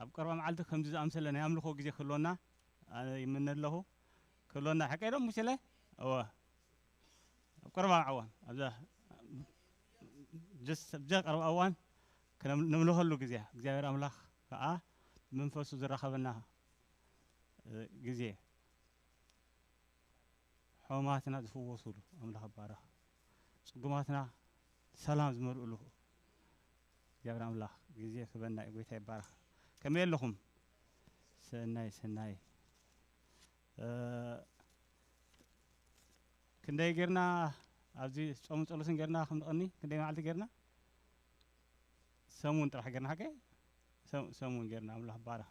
ኣብ ቀረባ መዓልቲ ከምዚ ዝኣምሰለ ናይ ኣምልኾ ግዜ ክህልወና ኣነ ይምነ ኣለኹ። ክህልወና ሓቀይ ዶ ሙሴለ? እወ። ኣብ ቀረባ እዋን ኣብዛ ጀስ ኣብዛ ቀረባ እዋን ክነም- ነምልኸሉ ግዜ እግዚኣብሔር ኣምላኽ ከዓ መንፈሱ ዝራኸበና እ፣ ግዜ ሕማማትና ዝፍወሱሉ ኣምላኽ ይባረኽ። ጽጉማትና ሰላም ዝመልእሉ እግዚኣብሔር ኣምላኽ ግዜ ክበና እዩ። ጎይታ ይባረኽ። ከመይ ኣለኹም? ሰናይ ሰናይ። እ፣ ክንደይ ጌርና ኣብዚ ጾምን ጸሎትን ጌርና ከም ንቐኒ ክንደይ መዓልቲ ጌርና? ሰሙን ጥራሕ ጌርና ሓቀ ሰሙን ጌርና። ኣምላኽ ይባረኽ።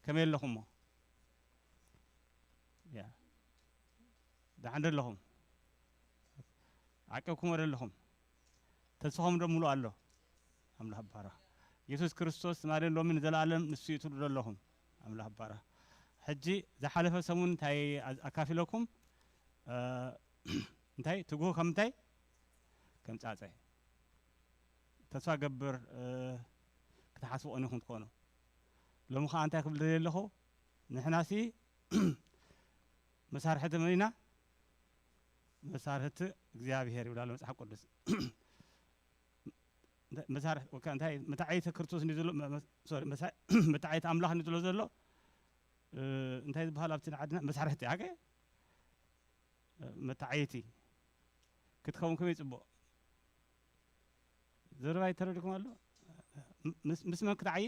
ከመይ ኣለኹም? ያ ደሓን ዶ ኣለኹም? ዓቂብኩሞ ዶ ኣለኹም? ተስፋኹም ዶ ምሉእ ኣሎ? ኣምላኽ ይባረኽ። የሱስ ክርስቶስ ትማልን ሎምን ንዘለኣለም ንሱ እዩ ትብሉ ዶ ኣለኹም? ኣምላኽ ይባረኽ። ሕጂ ዝሓለፈ ሰሙን እንታይ ኣዝ- ኣካፊለኩም? እ፣ እንታይ ትጉህ ከም እንታይ? ከም ጻጸ። ተስፋ ገብር እ፣ ክትሓስቡ ቀኒኹም ትኾኑ። ሎሚ ኸዓ እንታይ ክብል ደልየ ኣለኹ? ንሕናሲ መሳርሕቲ መን ኢና? መሳርሕቲ እግዚኣብሔር ይብል ኣሎ መጽሓፍ ቅዱስ። መሳርሒ ወካ እንታይ መታዓይተ ክርስቶስ እንዲ ዘሎ መ- መ- ሶሪ መሳ- መታዓይተ ኣምላኽ እንዲ ዘሎ ዘሎ እ፣ እንታይ ዝበሃል ኣብቲ ዓድና መሳርሕቲ ኣገ መታዓይቲ ክትከውን ከመይ ጽቡቕ። ዘረባይ ተረዲኩም ኣሎ? ምስ ምስ መን ክትዓይ?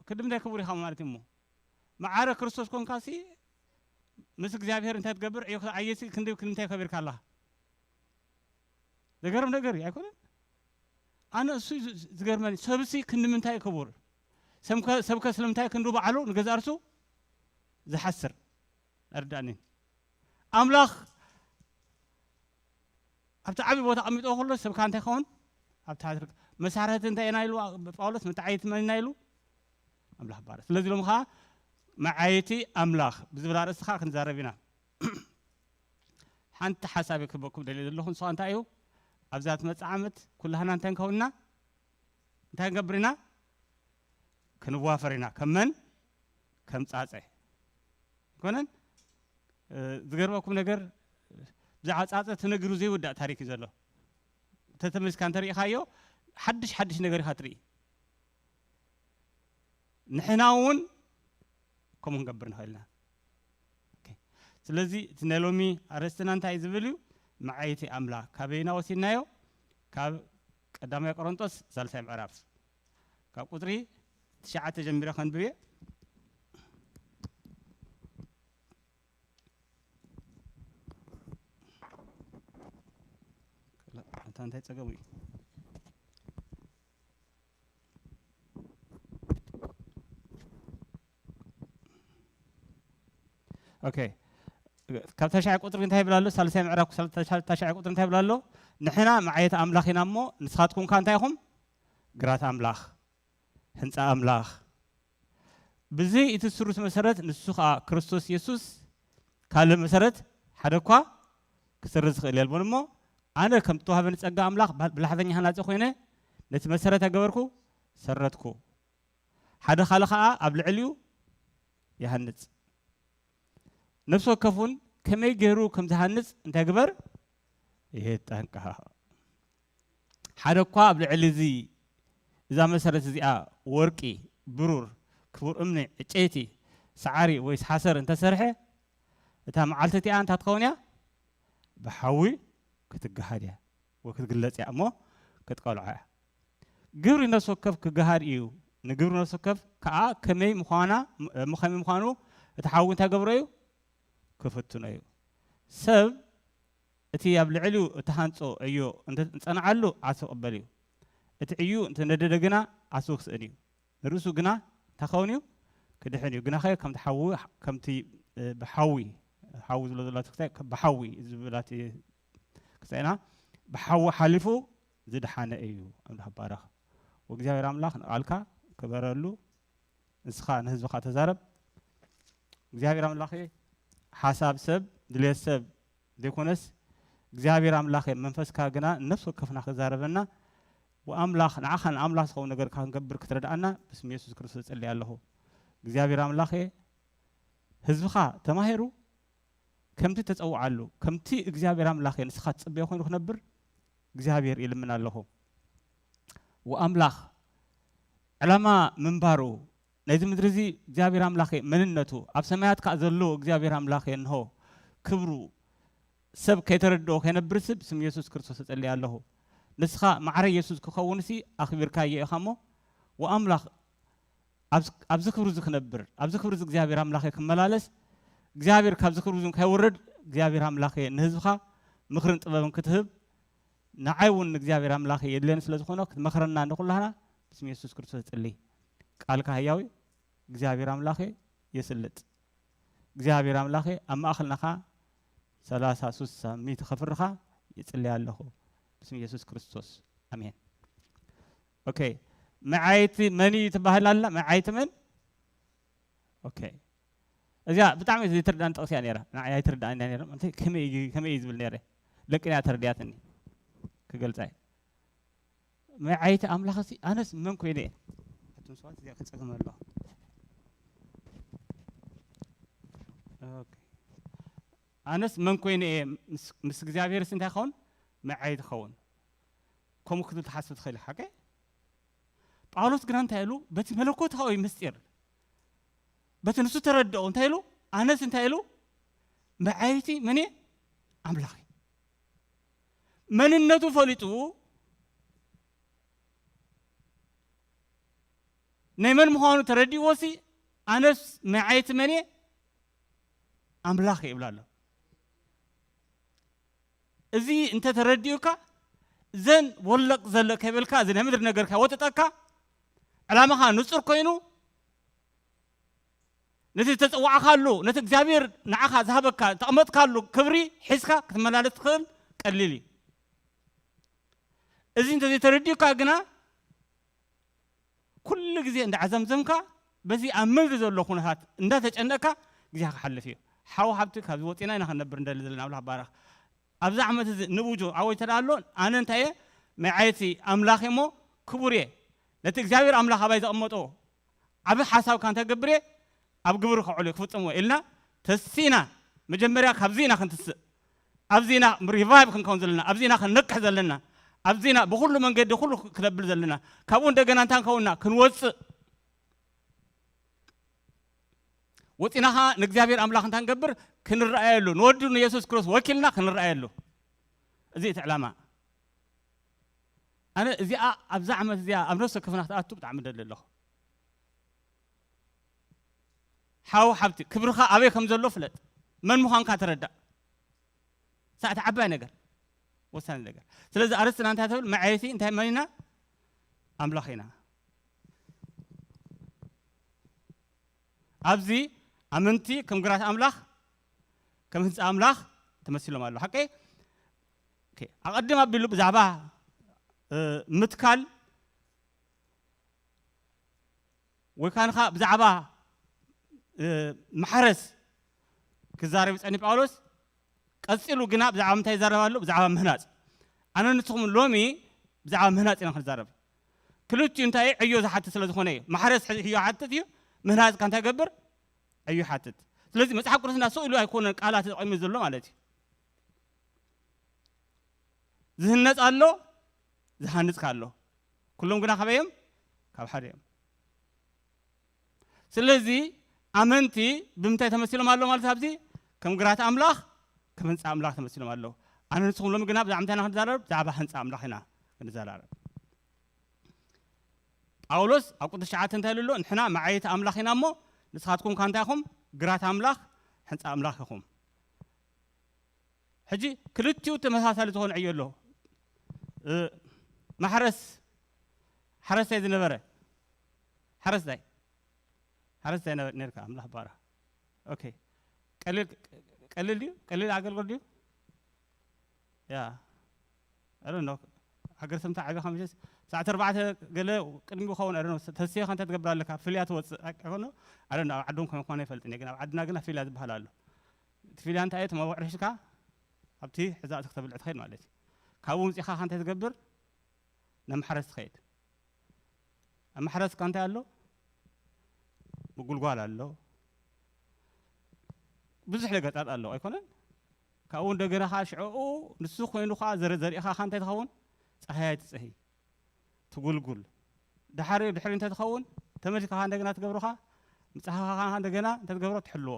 ክዲ ምንታይ ክቡር ኢኻ ማለት እዩ እሞ። መዓረ ክርስቶስ ኮንካሲ ምስ እግዚኣብሔር እንታይ ትገብር? ዕዮ ክትዓየሲ ክንዲ ክንምንታይ ከቢርካ ኣለኻ? ዘገርም ነገር እዩ ኣይኮነን? ኣነ እሱ እዩ ዝ- ዝገርመኒ። ሰብሲ ክንዲ ምንታይ ክቡር? ሰብከ ሰብከ ስለምንታይ ክንዱ ባዕሉ ንገዛእ ርሱ ዝሓስር? ኣይርዳእንን። ኣምላኽ ኣብቲ ዓቢ ቦታ ኣቐሚጥዎ ከሎ ሰብካ እንታይ ኸውን? ኣብ ታሕቲ ርክ- መሳርሕቲ እንታይ ኢና ኢሉ ጳውሎስ? መታዓይቲ መን ኢና ኢሉ? ኣምላኽ ባረ። ስለዚ ሎም ኸዓ መዓይቲ ኣምላኽ ብዝብል ኣርእስቲ ኸዓ ክንዛረብ ኢና። ሓንቲ ሓሳብ ክበኩም ደልየ ዘለኹ ንስኻ እንታይ እዩ? ኣብዛ ትመጽእ ዓመት ኩላህና እንታይ ንከውንና? እንታይ ንገብር ኢና? ክንዋፈር ኢና። ከም መን? ከም ጻጸ። ኣይኮነን? እ፣ ዝገርመኩም ነገር ብዛዕባ ጻጸ ተነግሩ ዘይውዳእ ታሪክ እዩ ዘሎ። ተተመስካ እንተሪኢኻዮ ሓድሽ ሓድሽ ነገር ኢኻ ትርኢ። ንሕና እውን ከምኡ ክንገብር ንኽእል ኢና። ኦኬ። ስለዚ እቲ ናይ ሎሚ ኣርእስትና እንታይ እዩ ዝብል እዩ? መዓይቲ ኣምላኽ። ካበይና ወሲድናዮ? ካብ ቀዳማይ ቆሮንጦስ ሳልሳይ ምዕራፍ ካብ ቁፅሪ ትሽዓተ ጀሚረ ከንብብ እየ። እታ እንታይ ፀገሙ እዩ? ኦኬ። ካብ ታሽዓይ ቁፅሪ እንታይ ይብል ኣሎ? ሳልሳይ ምዕራፍ ክሳብ ታሽዓይ ቁፅሪ እንታይ ይብል ኣሎ? ንሕና መዓየቲ ኣምላኽ ኢና እሞ ንስኻትኩም ከ እንታይ ኢኹም? ግራት ኣምላኽ፣ ህንፃ ኣምላኽ። ብዘይ እቲ ስሩስ መሰረት ንሱ ከዓ ክርስቶስ የሱስ ካልእ መሰረት ሓደ እኳ ክስርዝ ዝኽእል የልቦን። እሞ ኣነ ከም ተዋህበኒ ጸጋ ኣምላኽ ብላሕተኛ ሃናጺ ኮይነ ነቲ መሰረት ኣገበርኩ፣ ሰረትኩ። ሓደ ካልእ ኸኣ ኣብ ልዕሊኡ ይሃንጽ። ነፍሲ ወከፍ እውን ከመይ ገይሩ ከም ዝሃንጽ እንታይ ግበር? ይጠንቀቕ። ሓደ እኳ ኣብ ልዕሊ እዚ፣ እዛ መሰረት እዚኣ ወርቂ፣ ብሩር፣ ክቡር እምኒ፣ ዕጨይቲ፣ ሰዓሪ ወይስ ሓሰር እንተሰርሐ፣ እታ መዓልቲ እቲኣ እንታይ ትኸውን እያ? ብሓዊ ክትገሃድ እያ ወይ ክትግለጽ እያ እሞ ክትቀልዖ እያ። ግብሪ ነፍሲ ወከፍ ክገሃድ እዩ። ንግብሪ ነፍሲ ወከፍ ከኣ ከመይ ምዃና፣ ም-፣ ከመይ ምዃኑ እቲ ሓዊ እንታይ ገብሮ እዩ? ክፍትኖ እዩ። ሰብ እቲ ኣብ ልዕሊኡ እተሃንጾ ዕዮ እንተ ጸንዓሉ ዓሶ ክቕበል እዩ። እቲ ዕዩ እንተ ነደደ ግና ዓሶ ክስእን እዩ። ንርእሱ ግና እንታይ ክኸውን እዩ? ክድሕን እዩ። ግናኸ ከምቲ ሓዊ፣ ከምቲ፣ እ፣ ብሓዊ፣ ሓዊ ዝብሎ ዘሎ እቲ ክስታይ፣ ከ-፣ ብሓዊ ዝብላ እቲ ክስታይና፣ ብሓዊ ሓሊፉ ዝደሓነ እዩ። ኣምላኽ ይባረኽ። ወእግዚኣብሔር ኣምላኽ ንቓልካ ክበረሉ፣ ንስኻ ንህዝብኻ ተዛረብ። እግዚኣብሔር ኣምላኽ ሓሳብ ሰብ፣ ድሌት ሰብ ዘይኮነስ፣ እግዚኣብሔር ኣምላኽ መንፈስካ ግና ነፍሲ ወከፍና ክዛረበና፣ ወኣምላኽ ንዓኻ ንኣምላኽ ዝኸውን ነገር ክንገብር ክትረድኣና ብስም የሱስ ክርስቶስ እጽሊ ኣለኹ። እግዚኣብሔር ኣምላኸ ህዝብኻ ተማሂሩ ከምቲ ተጸውዓሉ ከምቲ እግዚኣብሔር ኣምላኸ ንስኻ ትጽበዮ ኮይኑ ክነብር እግዚኣብሔር ይልምን ኣለኹ። ወኣምላኽ ዕላማ ምንባሩ ነዚ ምድሪ እዚ እግዚኣብሔር ኣምላኸ መንነቱ ኣብ ሰማያት ከኣ ዘሎ እግዚኣብሔር ኣምላኸ እንሆ ክብሩ ሰብ ከይተረድኦ ከይነብር ስብ ስም የሱስ ክርስቶስ እጸልይ ኣለኹ። ንስኻ ማዕረ የሱስ ክኸውን ሲ ኣኽቢርካዮ ኢኻ እሞ ወኣምላኽ ኣብዚ ኣብዚ ክብሪ እዚ ክነብር ኣብዚ ክብሪ እዚ እግዚኣብሔር ኣምላኸ ክመላለስ እግዚኣብሔር ካብዚ ክብሪ እዚ ከይወርድ እግዚኣብሔር ኣምላኸ ንህዝብኻ ምኽርን ጥበብን ክትህብ ንዓይ እውን እግዚኣብሔር ኣምላኸ የድልየኒ ስለ ዝኾነ ክትመኽረና ንኩላህና ብስም የሱስ ክርስቶስ እጽሊ። ቃልካ ህያው እዩ። እግዚኣብሔር ኣምላኸ የስልጥ። እግዚኣብሔር ኣምላኸ ኣብ ማእኸልና ኸዓ ሰላሳ ሱሳ ሚእቲ ከፍርኻ ይጽልይ ኣለኹ ብስም የሱስ ክርስቶስ ኣሜን። ኦኬ። መዓይቲ መን እዩ ትበሃል ኣላ? መዓይቲ መን? ኦኬ። እዚኣ ብጣዕሚ ዘይትርዳን ጥቕሲ እያ ነይራ። ንዓይ ኣይትርዳን እያ ነይራ። እንታይ ከመይ እዩ ከመይ እዩ ዝብል ነይረ። ለቅንያ ተረድያትኒ። ክገልጻ እየ። መዓይቲ ኣምላኽ ሲ ኣነስ መን ኮይነ እየ? ኣቱም ሰባት እዚኣ ክጸገም ኣለዋ። ኦኬ። ኣነስ መን ኮይነ እየ ምስ- ምስ እግዚኣብሔርስ እንታይ ኸውን? መዓይቲ ኸውን። ከምኡ ክትብል ትሓስብ ትኽእል ሓቀ። ጳውሎስ ግና እንታይ ኢሉ? በቲ መለኮታዊ ምስጢር በቲ ንሱ ተረድኦ እንታይ ኢሉ? ኣነስ እንታይ ኢሉ? መዓይቲ መን እየ? ኣምላኽ እዩ። መንነቱ ፈሊጡ ናይ መን ምዃኑ ተረዲእዎ ሲ ኣነስ መዓይቲ መን እየ? ኣምላኽ እየ ይብል ኣሎ። እዚ እንተ ተረዲኡካ ዘን ወለቕ ዘለቅ ከይበልካ እዚ ናይ ምድሪ ነገርካ ወጥጠካ ዕላማኻ ንጹር ኮይኑ ነቲ ዝተጸዋዕካሉ ነቲ እግዚኣብሔር ንዓኻ ዝሃበካ ተቐመጥካሉ ክብሪ ሒዝካ ክትመላለስ ትኽእል ቀሊል እዩ። እዚ እንተዘይተረዲኡካ ግና ኩሉ ግዜ እንዳዓዘምዘምካ በዚ ኣብ ምድሪ ዘሎ ኩነታት እንዳተጨነቅካ ግዜኻ ክሓልፍ እዩ። ሓው ሓብቲ ካብዚ ወፂና ኢና ክንነብር እንደሊ ዘለና ኣምላኽ ባረኽ። ኣብዚ ዓመት እዚ ንቡጁ ኣወጅ ተዳ ኣሎ ኣነ እንታይ እየ መዓየቲ ኣምላኽ እየ እሞ ክቡር እየ ነቲ እግዚኣብሔር ኣምላኽ ኣባይ ዘቐመጦ ዓብ ሓሳብካ እንታይ ክገብር እየ ኣብ ግብሪ ከዕሉ ክፍፅሞ ኢልና ተሲና መጀመርያ ካብዚ ኢና ክንትስእ ኣብዚ ኢና revive ክንከውን ዘለና ኣብዚ ኢና ክንነቅሕ ዘለና ኣብዚ ኢና ብኩሉ መንገዲ ኩሉ ክነብል ዘለና ካብኡ እንደገና እንታይ ንከውንና ክንወፅእ ወፂና ከዓ ንእግዚኣብሔር ኣምላኽ እንታይ ንገብር ክንረኣየሉ ንወዱ ንየሱስ ክርስቶስ ወኪልና ክንረኣየሉ እዚ እቲ ዕላማ ኣነ እዚኣ ኣብዛ ዓመት እዚኣ ኣብ ነፍሲ ወከፍና ክትኣቱ ብጣዕሚ ደሊ ኣለኹ ሓው ሓብቲ ክብርኻ ኣበይ ከም ዘሎ ፍለጥ መን ምዃንካ ተረዳእ ሳዕቲ ዓባይ ነገር ወሳኒ ነገር ስለዚ ኣርስትና እንታይ ተብል መዓየቲ እንታይ መን ኢና ኣምላኽ ኢና ኣብዚ ኣመንቲ ከም ግራት ኣምላኽ ከም ህንፃ ኣምላኽ ተመሲሎም ኣሎ ሓቀይ ኣቐድም ኣቢሉ ብዛዕባ ምትካል ወይ ከዓ ንኻ ብዛዕባ ማሕረስ ክዛረብ ጸኒ ጳውሎስ ቀጺሉ ግና ብዛዕባ ምንታይ ይዛረብ ኣሎ ብዛዕባ ምህናጽ ኣነ ንስኹም ሎሚ ብዛዕባ ምህናጽ ኢና ክንዛረብ ክልቲኡ እንታይ ዕዮ ዝሓትት ስለ ዝኾነ እዩ ማሕረስ ሕዮ ሓትት እዩ ምህናጽ ካ እንታይ ገብር ዕዮ ሓትት ስለዚ መጽሓፍ ቅዱስና ስእሉ ኣይኮነን ቃላት ተጠቂሙ ዘሎ ማለት እዩ ዝህነጽ ኣሎ ዝሃንጽካ ኣሎ ኩሎም ግና ካበይ እዮም ካብ ሓደ እዮም ስለዚ ኣመንቲ ብምንታይ ተመሲሎም ኣሎ ማለት ኣብዚ ከም ግራት ኣምላኽ ከም ህንፃ ኣምላኽ ተመሲሎም ኣለዉ ኣነ ንስኹም ሎሚ ግና ብዛዕባ እንታይ ኢና ክንዛረብ ብዛዕባ ህንፃ ኣምላኽ ኢና ክንዘራረብ ጳውሎስ ኣብ ቅዱስ ሸዓተ እንታይ ኢሉ ኣሎ ንሕና መዓየቲ ኣምላኽ ኢና እሞ ንስኻትኩም ካ እንታይ ኢኹም ግራት ኣምላኽ ሕንፃ ኣምላኽ ኢኹም ሕጂ ክልቲኡ ተመሳሳሊ ዝኾነ ዕዮ ኣሎ ማሕረስ ሓረስታይ ዝነበረ ሓረስታይ ሓረስታይ ነርካ ኣምላኽ ባራ ኦኬ ቀሊል ቀሊል ድዩ ቀሊል ኣገልግሎት ድዩ ያ ኣረ ነው ሃገር ሰምታ ዓቢ ካብ መሸስ ሰዓት ኣርባዕተ ገለ ቅድሚ ክኸውን ኣረ ነው ተስየ ከንተ ትገብር ኣለካ ፍልያ ትወፅእ ኣይኮነ ኣረ ነው ኣብ ዓዶም ከም ኮነ ይፈልጥ ግን ኣብ ዓድና ግና ፍልያ ዝበሃል ኣሎ እቲ ፍልያ እንታይ እዩ ተማወዕ ርሽካ ኣብቲ ሕዛእቲ ክተብልዕ ትኸይድ ማለት እዩ ካብኡ ምፅኻ ከንተ ትገብር ናብ ማሕረስ ትኸይድ። ኣብ ማሕረስካ እንታይ ኣሎ? ምጉልጓል ኣሎ። ብዙሕ ነገርታት ኣሎ ኣይኮነን? ካብኡ እንደገና ከዓ ሽዕኡ ንሱ ኮይኑ ከዓ ዘረ-፣ ዘሪእኻ ከዓ እንታይ ትኸውን? ፀሃያይ ትፀሂ፣ ትጉልጉል። ድሓሪ ድሕሪ እንታይ ትኸውን? ተመልስካ ከዓ እንደገና ትገብርኻ፣ ምፅሃኻ ከዓ እንደገና እንታይ ትገብሮ? ትሕልዎ።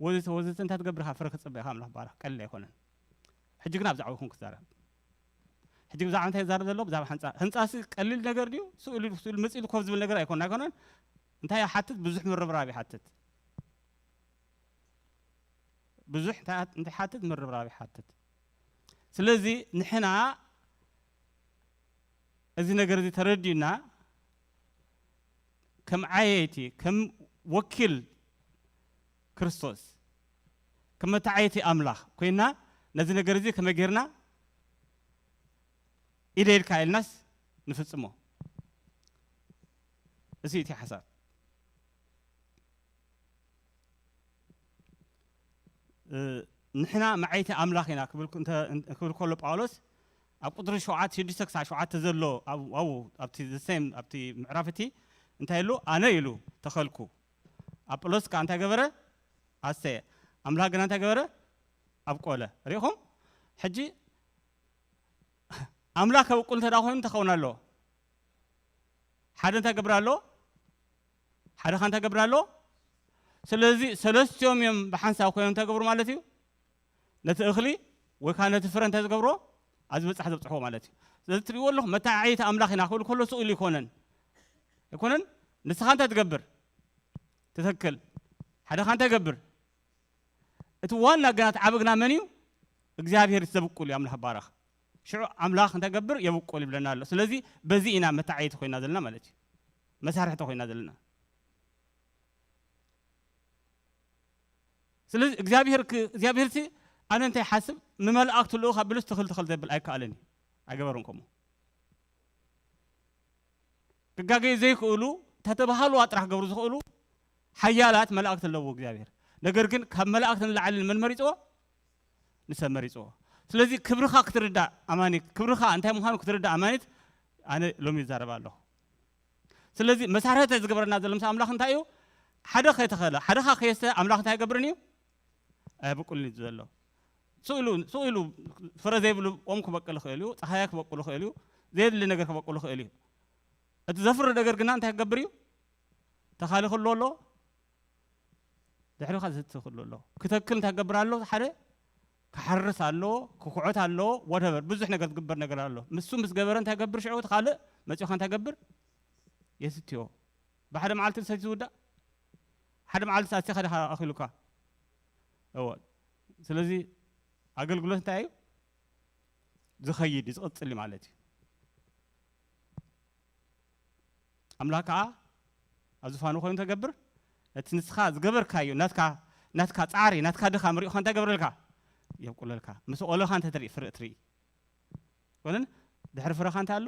ወዘተ ወዘተ እንታይ ትገብርካ? ፍረ ክትፅበ ኢኻ። ኣምላኽ ባረኽ። ቀሊል ኣይኮነን። ሕጂ ግን ኣብዛ ዓብኹም ክዛረብ። ሕጂ ብዛዕባ እንታይ ይዛረብ ዘሎ? ብዛዕባ ህንፃ። ህንፃ ሲ ቀሊል ነገር ድዩ? ስእሉ ስእሉ መፂሉ ኮፍ ዝብል ነገር ኣይኮን ኣይኮነን። እንታይ ይሓትት? ብዙሕ ምርብራብ ይሓትት። ብዙሕ እንታይ እንታይ ይሓትት? ምርብራብ ይሓትት። ስለዚ ንሕና እዚ ነገር እዚ ተረዲእና ከም ዓየይቲ፣ ከም ወኪል ክርስቶስ፣ ከም መተዓየቲ ኣምላኽ ኮይና ነዚ ነገር እዚ ከመይ ጌርና ኢደ ኢድካ ኢልናስ ንፍጽሞ። እዚ እቲ ሓሳብ። እ፣ ንሕና መዓይቲ ኣምላኽ ኢና ክብል እንተ-፣ ክብል ከሎ ጳውሎስ ኣብ ቁጽሪ ሸውዓተ፣ ሽዱሽተ ክሳብ ሸውዓተ ዘሎ ኣብ-፣ ኣብኡ ኣብቲ the same ኣብቲ ምዕራፍ እቲ እንታይ ኢሉ? ኣነ ኢሉ ተኸልኩ። ኣጵሎስ ከኣ እንታይ ገበረ? ኣስተየ። ኣምላኽ ግና እንታይ ገበረ? ኣብቆለ። ሪኢኹም? ሕጂ ኣምላኽ ከብቁል እንተ ደኣ ኮይኑ እንታይ ክኸውን ኣለዎ? ሓደ እንታይ ገብር ኣለዎ? ሓደ ኸ እንታይ ገብር ኣለዎ? ስለዚ ሰለስቲኦም እዮም ብሓንሳብ ኮይኖም እንታይ ገብሩ ማለት እዩ? ነቲ እኽሊ ወይ ከዓ ነቲ ፍረ እንታይ ዝገብርዎ? ኣብ ዝበፅሕ ዘብፅሕዎ ማለት እዩ። ስለዚ ትሪእዎ ኣለኹም፣ መተዓዓይቲ ኣምላኽ ኢና ክብል ከሎ ስቕ ኢሉ ኣይኮነን። ኣይኮነን? ንስኻ እንታይ ትገብር? ትተክል። ሓደ ኸ እንታይ ገብር? እቲ ዋና ግና፣ እቲ ዓቢ ግና መን እዩ? እግዚኣብሔር ዘብቁል እዩ። ኣምላኽ ባረኽ። ሽዑ ኣምላኽ እንታይ ገብር? የብቁል ይብለና ኣሎ። ስለዚ በዚ ኢና መተዓየቲ ኮይና ዘለና ማለት እዩ። መሳርሕቲ ኮይና ዘለና። ስለዚ እግዚኣብሔር ክ-፣ እግዚኣብሔር ሲ ኣነ እንታይ ሓስብ ንመላእክቱ ልኡኽ ኣቢሉስ ትኽል ትኽል ዘብል ኣይከኣለን እዩ። ኣይገበሩን ከምኡ። ክጋገዩ ዘይክእሉ፣ ተተባሃልዋ ጥራሕ ክገብሩ ዝኽእሉ ሓያላት መላእክቲ ኣለዎ እግዚኣብሔር። ነገር ግን ካብ መላእክቲ ንላዕሊ መን መሪጽዎ? ንሰብ መሪጽዎ። ስለዚ ክብርኻ ክትርዳእ ኣማኒት፣ ክብርኻ እንታይ ምዃኑ ክትርዳእ ኣማኒት፣ ኣነ ሎሚ ይዛረብ ኣለኹ። ስለዚ መሳርሕቲ ዝገብረና ዘሎ ምስ ኣምላኽ እንታይ እዩ? ሓደ ከይተኸለ፣ ሓደ ኸ ከየስተ ኣምላኽ እንታይ ኣይገብርን እዩ? ኣየብቁልን እዩ ዘሎ። ስቕ ኢሉ፣ ስቕ ኢሉ ፍረ ዘይብሉ ኦም ክበቅል ይኽእል እዩ፣ ጸሃያ ክበቁል ይኽእል እዩ፣ ዘየድሊ ነገር ክበቁል ይኽእል እዩ። እቲ ዘፍሪ ነገር ግና እንታይ ክገብር እዩ? ተኻሊ ክህልዎ ኣለዎ፣ ድሕሪ ኸ ዝህቲ ክህልዎ ኣለዎ። ክተክል እንታይ ክገብር ኣለዎ? ሓደ ክሓርስ ኣለዎ፣ ክኩዕት ኣለዎ፣ whatever፣ ብዙሕ ነገር ዝግበር ነገር ኣሎ። ንሱ ምስ ገበረ እንታይ ገብር? ሽዑ እቲ ካልእ መጺኡ ኸ እንታይ ገብር? የስትዮ። ብሓደ መዓልቲ ሰቲ ዝውዳእ? ሓደ መዓልቲ ኣስቲኻ ዲኻ ኣኺሉካ? እወ። ስለዚ ኣገልግሎት እንታይ እዩ? ዝኸይድ እዩ፣ ዝቕጽል እዩ ማለት እዩ። ኣምላኽ ከኣ ኣብ ዝፋኑ ኮይኑ ተገብር፣ ነቲ ንስኻ ዝገበርካዮ፣ ናትካ፣ ናትካ ጻዕሪ፣ ናትካ ድኻም ሪእኻ እንታይ ገብረልካ? የብቁለልካ። ምስ ቆሎኻ እንተ ትርኢ፣ ፍረ ትርኢ። ኮነን ድሕሪ ፍረኻ እንታይ ኣሎ?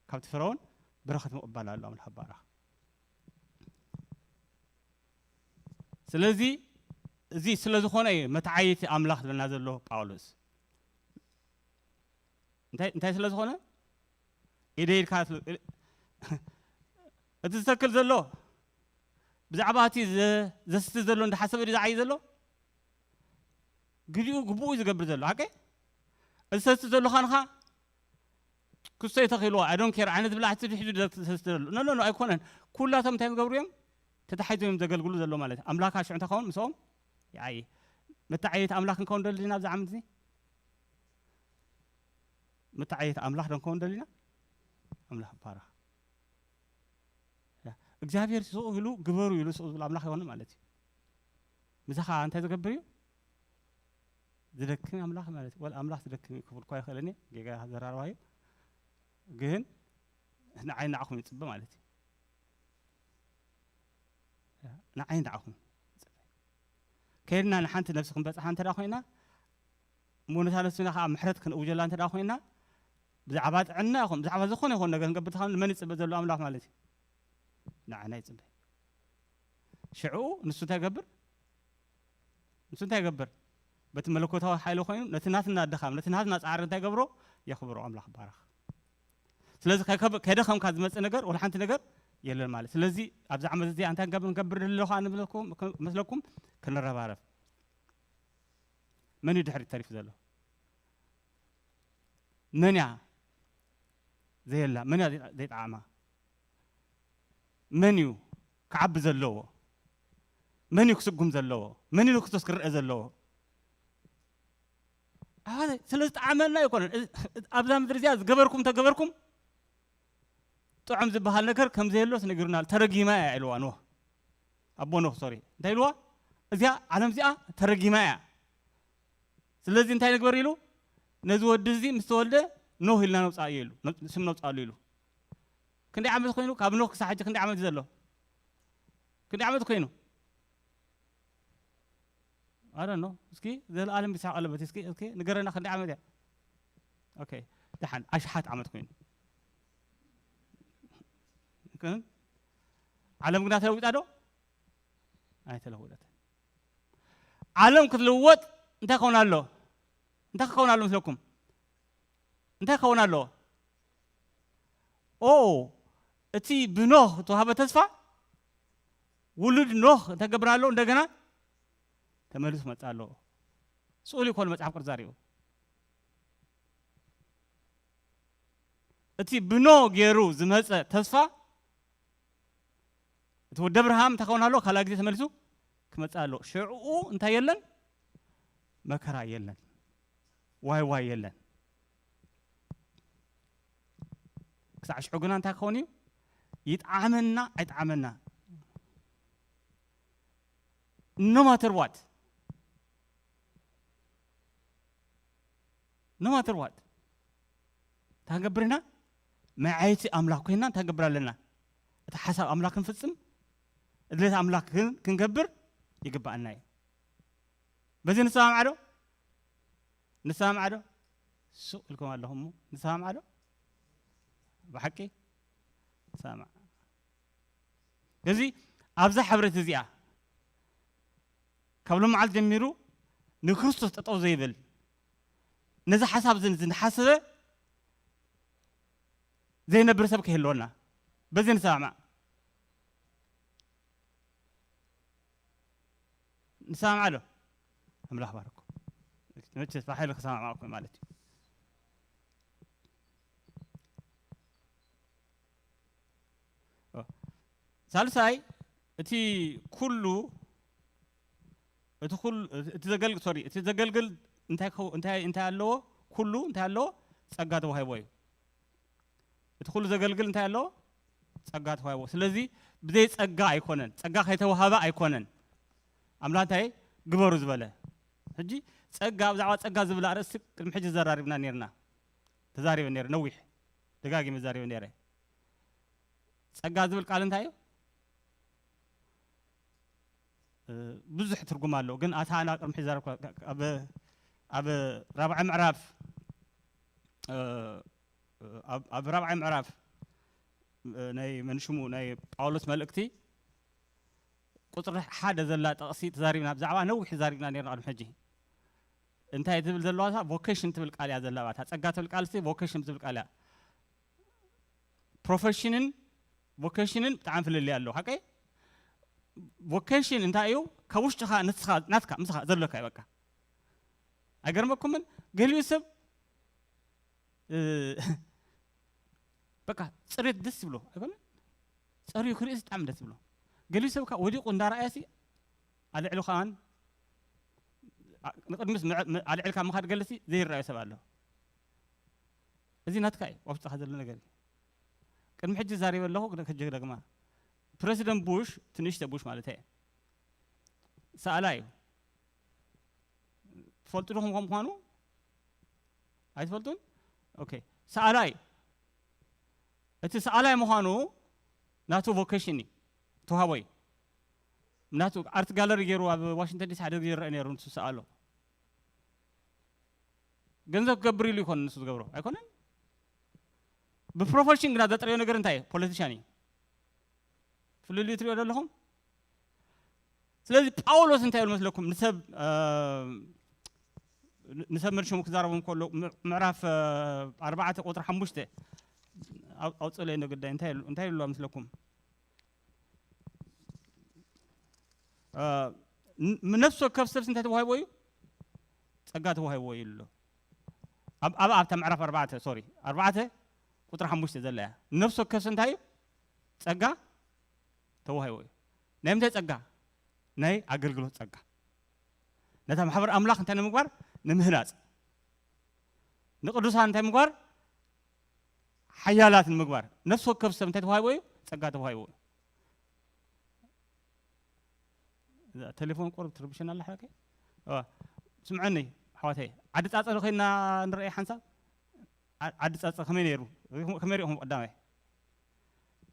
ካብቲ ፍረ እውን በረኸት ምቕባል ኣሎ። ኣምላኽ ባረኽ። ስለዚ እዚ ስለ ዝኾነ እዩ መተዓየቲ ኣምላኽ ዝብለና ዘሎ ጳውሎስ። እንታይ፣ እንታይ ስለ ዝኾነ? ኢደ ኢድካ ስለ-፣ እቲ ዝተክል ዘሎ ብዛዕባ እቲ ዘ-፣ ዘስቲ ዘሎ እንዳሓሰበ ድዩ ዝዓይ ዘሎ? ግዲኡ ግቡኡ እዩ ዝገብር ዘሎ። ሓቀይ? እዚ ሰስቲ ዘሎ ኻንኻ ክስቶ ይተኺልዎ፣ I don't care፣ ዓይነት ብላዕቲ ድሕዱ ሰስቲ ዘሎ። ኖ፣ ኖ፣ ኖ፣ ኣይኮነን። ኩላቶም እንታይ ዝገብሩ እዮም? ተታሒዞም እዮም ዘገልግሉ ዘሎ ማለት እዩ። ኣምላኽ ሽዑ እንታይ ኸውን ምስኦም? ይዓይ። መተዓየቲ ኣምላኽ ክንከውን ደሊ ዲና ኣብዚ ዓመት እዚ? መተዓየቲ ኣምላኽ ዶ ንከውን ደሊና? ኣምላኽ ይባረኽ። ያ፣ እግዚኣብሔር ስቕ ኢሉ ግበሩ ኢሉ ስቕ ዝብል ኣምላኽ ይኾን ማለት እዩ። ምሳኻ እንታይ ዝገብር እዩ? ዝደክም ኣምላኽ ማለት እዩ። ወላ ኣምላኽ ዝደክም እዩ ክብል እኳ ይኽእልን እየ። ጌጋ ዘራርባ እዩ። ግን ንዓይ ንዓኹም ይጽበ ማለት እዩ። ያ፣ ንዓይ ንዓኹም ይጽበ። ከይድና ንሓንቲ ነብሲ ክንበጽሓ እንተ ደኣ ኮይና፣ እሞ ነታ ነብስና ኸዓ ምሕረት ክንእውጀላ እንተ ደኣ ኮይና፣ ብዛዕባ ጥዕና ይኹን፣ ብዛዕባ ዝኾነ ይኹን ነገር ክንገብር ተኾይና፣ ንመን ይጽበ ዘሎ ኣምላኽ ማለት እዩ? ንዓና ይጽበ። ሽዑ ንሱ እንታይ ይገብር? ንሱ እንታይ ይገብር? በቲ መለኮታዊ ሓይሊ ኮይኑ፣ ነቲ ናትና ድኻም፣ ነቲ ናትና ጻዕሪ እንታይ ይገብሮ? የኽብሮ። ኣምላኽ ይባረኽ። ስለዚ ከይከብ- ከይደኸምካ ዝመጽእ ነገር ወላ ሓንቲ ነገር የለን ማለት። ስለዚ ኣብዚ ዓመት እዚኣ እንታይ ንገብር ንገብር ደለኹ ኣነ መስለኩም ክንረባረብ። መን እዩ ድሕሪት ተሪፉ ዘሎ? መን እያ ዘየላ? መን እያ ዘይጠዓማ? መን እዩ ክዓቢ ዘለዎ? መን እዩ ክስጉም ዘለዎ? መን እዩ ንክርስቶስ ክረአ ዘለዎ? ኣባዘ ስለ ዝጠዓመና ኣይኮነን። እዚ- ኣብዛ ምድሪ እዚኣ ዝገበርኩም ተገበርኩም ጥዑም ዝበሃል ነገር ከም ዘየሎስ ነጊሩና ኣሎ። ተረጊማ እያ ኢልዋ ኖህ፣ ኣቦ ኖህ ሶሪ እንታይ ኢልዋ? እዚኣ ዓለም እዚኣ ተረጊማ እያ። ስለዚ እንታይ ንግበር ኢሉ? ነዚ ወዲ እዚ ምስ ተወልደ ኖህ ኢልና ነውፃእዮ ኢሉ፣ ስም ነውፃሉ ኢሉ። ክንደይ ዓመት ኮይኑ? ካብ ኖህ ክሳብ ሕጂ ክንደይ ዓመት እዩ ዘሎ? ክንደይ ዓመት ኮይኑ? ኣረ ኖ እስኪ ዘለኣለም ብሳቅ ኣለበት እስኪ እስኪ ንገረና ክንደይ ዓመት እያ? ኦኬ ደሓን ኣሽሓት ዓመት ኮይኑ ግን ዓለም ግና ተለዊጣ ዶ? ኣይተለወጠት። ዓለም ክትልወጥ እንታይ ክኸውን ኣሎ? እንታይ ክኸውን ኣሎ ምስለኩም? እንታይ ክኸውን ኣለዎ? ኦ እቲ ብኖህ ዝተዋህበ ተስፋ ውሉድ ኖህ እንታይ ገብር ኣለዎ? እንደገና ተመልሱ መጻ ኣለዎ። ስኡል ይኮን መጽሓፍ ቅዱስ ዛሪቡ እቲ ብኖ ገይሩ ዝመጸ ተስፋ እቲ ወዲ ኣብርሃም እንታይ ክኸውን ኣለዎ? ካልኣ ግዜ ተመልሱ ክመጽእ ኣለዎ። ሽዕኡ እንታይ የለን? መከራ የለን፣ ዋይ ዋይ የለን። ክሳዕ ሽዑ ግና እንታይ ክኸውን እዩ? ይጥዓመና ኣይጥዓመና no matter what no matter what እንታይ ክንገብር ኢና? መዓይቲ ኣምላኽ ኮይና እንታይ ክንገብር ኣለና? እቲ ሓሳብ ኣምላኽ ክንፍጽም እድለት ኣምላኽ ክን- ክንገብር ይግባኣና እዩ። በዚ ንሰማምዓ ዶ? ንሰማምዓ ዶ? ሱቕ ኢልኩም ኣለኹም እሞ ንሰማምዓ ዶ? ብሓቂ ንሰማምዓ። እዚ ኣብዛ ሕብረት እዚኣ ካብ ሎም መዓልቲ ጀሚሩ ንክርስቶስ ጠጠው ዘይብል ነዚ ሓሳብ ዝን ዝንሓሰበ ዘይነብር ሰብ ከይህልወና በዚ ንሰማማዕ። ንሰማማዕ ዶ? ኣምላኽ ባርኩም። መቸስ ብሓይሊ ክሰማማዕኩም ማለት እዩ። ሳልሳይ እቲ ኩሉ እቲ ኩሉ እቲ ዘገልግል ሶሪ እቲ ዘገልግል እንታይ ክኸው- እንታይ እንታይ ኣለዎ? ኩሉ እንታይ ኣለዎ? ጸጋ ተዋሂቦ እዩ። እቲ ኩሉ ዘገልግል እንታይ ኣለዎ? ጸጋ ተዋሂቦ። ስለዚ ብዘይ ጸጋ ኣይኮነን፣ ጸጋ ከይተዋሃበ ኣይኮነን። ኣምላኽ እንታይ ግበሩ ዝበለ? ሕጂ ጸጋ ብዛዕባ ጸጋ ዝብል ኣርእስቲ ቅድሚ ሕጂ ዘራሪብና ነርና፣ ተዛሪበ ነረ ነዊሕ ደጋጊመ ተዛሪበ ነረ። ጸጋ ዝብል ቃል እንታይ እዩ? ብዙሕ ትርጉም ኣለዎ፣ ግን ኣታ ኣና ቅድሚ ሕዚ ዘረብኩ ኣብ ኣብ ራብዓይ ምዕራፍ ኣብ ራብዓይ ምዕራፍ ናይ መንሽሙ ናይ ጳውሎስ መልእክቲ ቁፅሪ ሓደ ዘላ ጠቕሲ ተዛሪብና ብዛዕባ ነዊሕ ተዛሪብና ነርና ቅድሚ ሕጂ። እንታይ ትብል ዘለዋ? ሳ ቮኬሽን ትብል ቃል እያ ዘለዋ። እታ ጸጋ ትብል ቃል ሲ ቮኬሽን ትብል ቃል እያ። ፕሮፌሽንን ቮኬሽንን ብጣዕሚ ፍልልይ ኣለዎ። ሓቀይ ቮኬሽን እንታይ እዩ? ካብ ውሽጥኻ ንስኻ ናትካ ምሳኻ ዘለካ እዩ በቃ። ኣይገርመኩምን? ገሊኡ ሰብ በቃ ጽሬት ደስ ይብሎ ኣይኮነ? ጸሪዩ ክርእስ ብጣዕሚ ደስ ይብሎ። ገሊኡ ሰብ ከዓ ወዲቑ እንዳረኣየ ሲ ኣልዕሉ ከዓን ንቅድሚስ ኣልዕልካ ምኻድ ገለሲ ዘይረኣዩ ሰብ ኣሎ። እዚ ናትካ እዩ ኣብ ውሽጥኻ ዘሎ ነገር እዩ። ቅድሚ ሕጂ ዛሪበ ኣለኹ፣ ሕጂ ደግማ። ፕረዚደንት ቡሽ፣ ትንሽተ ቡሽ ማለት እየ፣ ሰኣላ እዩ። ትፈልጡ ዶ ከም ምዃኑ? ኣይትፈልጡን? ኦኬ። ሰኣላ እዩ። እቲ ሰኣላይ ምዃኑ ናቱ ቮኬሽን እዩ፣ ተዋህቦ እዩ። ናቱ ኣርት ጋለሪ ገይሩ ኣብ ዋሽንግተን ዲሲ ሓደ ግዜ ይረአ ነይሩ፣ ንሱ ሰኣሎ። ገንዘብ ክገብር ኢሉ ይኮን ንሱ ዝገብሮ ኣይኮነን። ብፕሮፌሽን ግና ዘጥረዮ ነገር እንታይ እዩ? ፖለቲሻን እዩ። ፍልልዩ ትሪኦ ዘለኹም። ስለዚ ጳውሎስ እንታይ ይብል መስለኩም? ንሰብ ንሰብ መልሽሙ ክዛረቦም ከሎ ምዕራፍ ኣርባዕተ ቁጥሪ ሓሙሽተ ኣው- ኣውፅእለይ እንዶ ግዳይ እንታይ ኢሉ- እንታይ ኢሉ ምስለኩም? እ፣ ን- ነፍሲ ወከፍ ሰብሲ እንታይ ተዋሂቦ እዩ? ጸጋ ተዋሂቦ እዩ ኣሎ። ኣብ ኣብ ኣብታ ምዕራፍ ኣርባዕተ፣ ሶሪ፣ ኣርባዕተ ቁጥሪ ሓሙሽተ ዘላ እያ። ነፍሲ ወከፍ ሰብ እንታይ እዩ? ጸጋ ተዋሂቦ እዩ። ናይ ምንታይ ጸጋ? ናይ ኣገልግሎት ጸጋ። ነታ ማሕበር ኣምላኽ እንታይ ንምግባር? ንምህናጽ። ንቅዱሳን እንታይ ምግባር? ሓያላት ንምግባር። ነፍሲ ወከፍ ሰብ እንታይ ተዋሂቦ እዩ? ጸጋ ተዋሂቦ እዩ። እዛ ቴሌፎን ቁርብ ትርብሸና ኣላ ሓቀይ። እዋ፣ ስምዐኒ ኣሕዋተይ፣ ዓዲ ጻጸ ዶ ኸይድና ንረኣይ ሓንሳብ? ዓ- ዓዲ ጻጸ ከመይ ነይሩ? ሪኹም- ከመይ ሪኹም? ቀዳማይ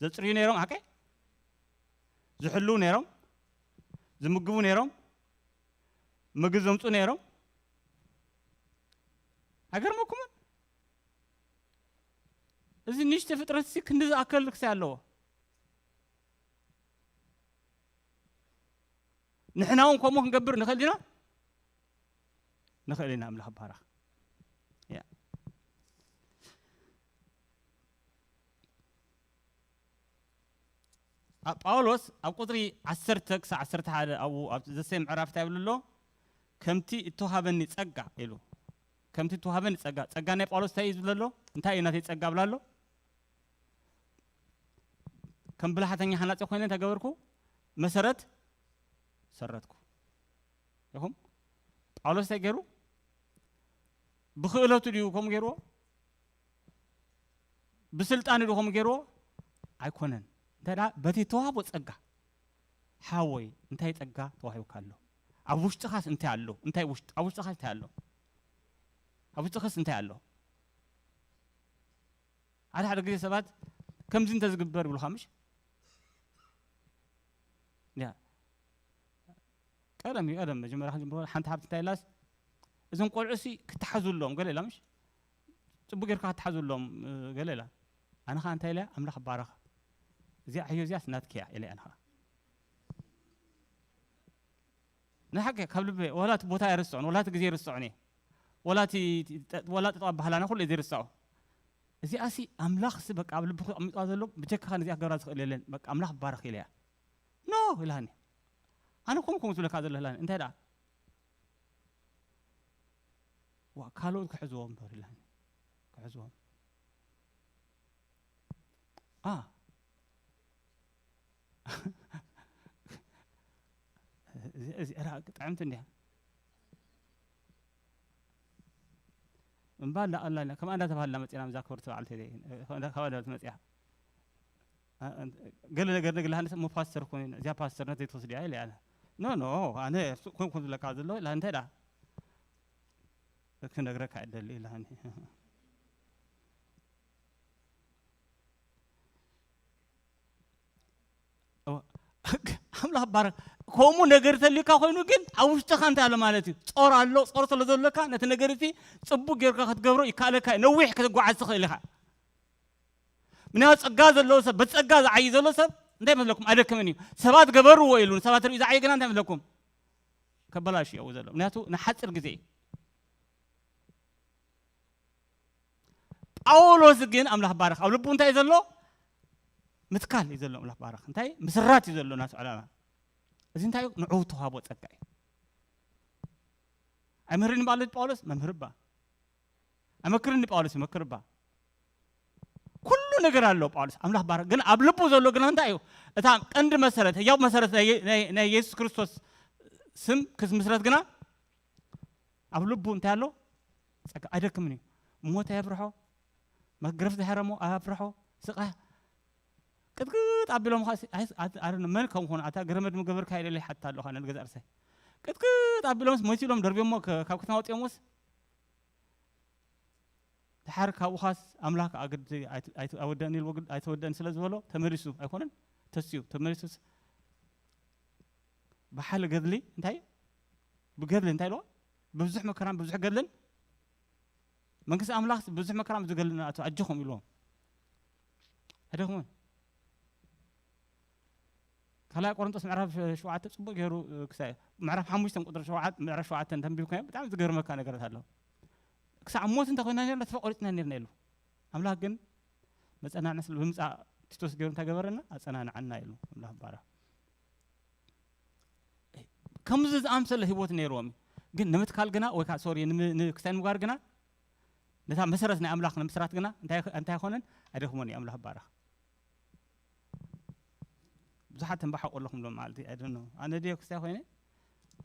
ዘጽርዩ ነይሮም፣ ሓቀይ ዝሕልው ነይሮም፣ ዝምግቡ ነይሮም፣ ምግቢ ዘምጹ ነይሮም። ኣይገርመኩምን? እዚ ንእሽቶ ፍጥረት ሲ ክንዲ ዝኣከል ክሳይ ኣለዎ። ንሕና እውን ከምኡ ክንገብር ንኽእል ዲና? ንኽእል ኢና። ኣምላኽ ይባረኽ። ያ። ኣብ ጳውሎስ ኣብ ቁጽሪ ዓሰርተ ክሳዕ ዓሰርተ ሓደ ኣብኡ ኣብ ዘሰይ ምዕራፍ እንታይ ይብል ኣሎ? ከምቲ እተዋሃበኒ ጸጋ ኢሉ። ከምቲ እተዋሃበኒ ጸጋ፣ ጸጋ ናይ ጳውሎስ እንታይ እዩ ዝብል ኣሎ? እንታይ እዩ ናተይ ጸጋ ብላ ኣሎ? ከም ብልሓተኛ ሃናጺ ኮይነ እንታይ ገበርኩ? መሰረት ሰረትኩ። ኢኹም? ጳውሎስ እንታይ ገይሩ? ብክእለቱ ድዩ ከምኡ ገይርዎ? ብስልጣን ድዩ ከምኡ ገይርዎ? ኣይኮነን። እንታይ ደኣ በቲ ተዋህቦ ጸጋ። ሓወይ እንታይ ጸጋ ተዋሂብካ ኣሎ? ኣብ ውሽጥኻስ እንታይ ኣሎ? እንታይ ውሽጥ ኣብ ውሽጥኻስ እንታይ ኣሎ? ኣብ ውሽጥኻስ እንታይ ኣሎ? ሓደ ሓደ ግዜ ሰባት ከምዚ እንተዝግበር ይብሉኻ ምሽ? ያ ቀደም እዩ ቀደም መጀመርያ ክንጅምሮ ሓንቲ ሓብቲ እንታይ ኢላስ እዞም ቆልዑ ሲ ክተሓዙሎም ገለ ኢላ ምሽ? ጽቡቅ ጌርካ ክተሓዙሎም እ፣ ገለ ኢላ። ኣነ ኸዓ እንታይ ኢለ ኣምላኽ ባረኻ እዚኣ ዕዮ እዚኣስ ናትኪ እያ ኢለ ኣነ ኸዓ ንሓቂ ካብ ልበ ወላ እቲ ቦታ ኣይርስዖን ወላ እቲ ግዜ ይርስዖን እየ ወላ እቲ ወላ ጠጠው ኣባህላና ኩሉ እየ ዘይርስዖ እዚኣሲ ኣምላኽሲ በቃ ኣብ ልብኺ ኣሚጥዋ ዘሎ ብጀካኻ ነዚኣ ክገብራ ዝኽእል የለን በቃ ኣምላኽ ባረኽ ኢለያ ኖ ኢላኒ ኣነ ኮም ኮም ዝብለካ ዘሎ ኢላኒ እንታይ ደኣ ዋ ካልኦት ክሕዝዎ እምበር ኢላኒ ክሕዝዎም ኣ እዚ እዚ ራ ጥዕምቲ እንዲያ እምባ እንዳቐላ ከምኣ እንዳተባሃልና መፂና ምዛ ክብርቲ በዓልቲ ካባዳት መፅያ ገለ ነገር ንግላ ሃንስ እሞ ፓስተር ኮነ እዚኣ ፓስተርነት ዘይትወስድ እያ ኢለ ኣነ ኖ ኖ ኣነ ሱቅ ኮንኩ ዝለካ ዘሎ ኢላ እንታይ ዳ ክነግረካ እደሊ ኢላ ኣምላኽ ባረክ ከምኡ ነገር ተልካ ኮይኑ ግን ኣብ ውሽጥኻ እንታይ ኣሎ ማለት እዩ ጾር ኣሎ ጾር ስለ ዘለካ ነቲ ነገር እቲ ጽቡቅ ጌርካ ክትገብሮ ይከኣለካ እዩ ነዊሕ ክትጓዓዝ ትኽእል ኢኻ ምንያቱ ጸጋ ዘለዎ ሰብ በጸጋ ዝዓይ ዘሎ ሰብ እንታይ መስለኩም ኣደክምን እዩ ሰባት ገበርዎ ኢሉ ሰባት ርኢ ዝዓይ ግና እንታይ መስለኩም ከበላሽ እዩ ዘሎ ምክንያቱ ንሓጽር ግዜ እዩ ጳውሎስ ግን ኣምላኽ ባረኽ ኣብ ልቡ እንታይ እዩ ዘሎ ምትካል እዩ ዘሎ ኣምላኽ ባረኽ እንታይ ምስራት እዩ ዘሎ ናቱ ዕላማ እዚ እንታይ እዩ ንዑ ተዋህቦ ጸጋ እዩ ኣይምህርን ባለት ጳውሎስ መምህር ባ ኣይመክርን ጳውሎስ ይመክር ባ ኩሉ ነገር ኣሎ ጳውሎስ ኣምላኽ ባረኽ ግን ኣብ ልቡ ዘሎ ግና እንታይ እዩ እታ ቀንዲ መሰረት ህያው መሰረት ናይ የሱስ ክርስቶስ ስም ክምስረት ግና ኣብ ልቡ እንታይ ኣሎ ጸጋ ኣይደክምን እዩ ሞት ኣየፍርሖ መግረፍ ዝሕረሞ ኣፍርሖ ስቓ ቅጥቅጥ ኣቢሎም መን ከም ኾኑ ኣታ ገረመድ ምገበርካ ኢለ ሓታ ኣለኻ ነልገዛ ርሳይ ቅጥቅጥ ኣቢሎምስ መሲሎም ደርብዮሞ ካብ ከተማ ወፂኦምስ ድሓር ካብኡኻስ ኣምላኽ ኣግዲ ኣይወደን ኢልዎ ኣይተወደን ስለ ዝበሎ ተመሊሱ ኣይኮነን ተስዩ ተመሊሱስ ብሓል ገድሊ እንታይ ብገድሊ እንታይ ኢልዎ ብብዙሕ መከራን ብብዙሕ ገድልን መንግስቲ ኣምላኽ ብብዙሕ መከራን ብብዙሕ ገድልን ኣቶ ኣጆኹም ኢልዎም ኣይደኹምን ካልኣይ ቆሮንጦስ ምዕራፍ ሸውዓተ ጽቡቅ ገይሩ ክሳይ ምዕራፍ ሓሙሽተ ቁጥሪ ሸውዓተ ምዕራፍ ሸውዓተ ተንቢብካ ብጣዕሚ ዝገርመካ ነገራት ኣሎ ክሳዕ ሞት እንተኮይና ነርና ተፈቆሪፅና ነርና ኢሉ ኣምላኽ ግን መጸናንዒ ስለ ብምጻእ ቲቶስ ገይሩ እንታይ ገበረና? ኣጸናንዓና ኢሉ ኣምላኽ ባራ። ከምዚ ዝኣምሰለ ህይወት ነይርዎም። ግን ንምትካል ግና፣ ወይ ከዓ፣ ሶሪ፣ ንክስታይ ንምግባር ግና፣ ነታ መሰረት ናይ ኣምላኽ ንምስራት ግና እንታይ፣ እንታይ ኣይኮነን? ኣይደኽሞን እዩ ኣምላኽ ባራ። ብዙሓት ተንባሓቑ ኣለኹም ሎም ማለት እዩ። I don't know። ኣነ ድዮ ክስታይ ኮይነ?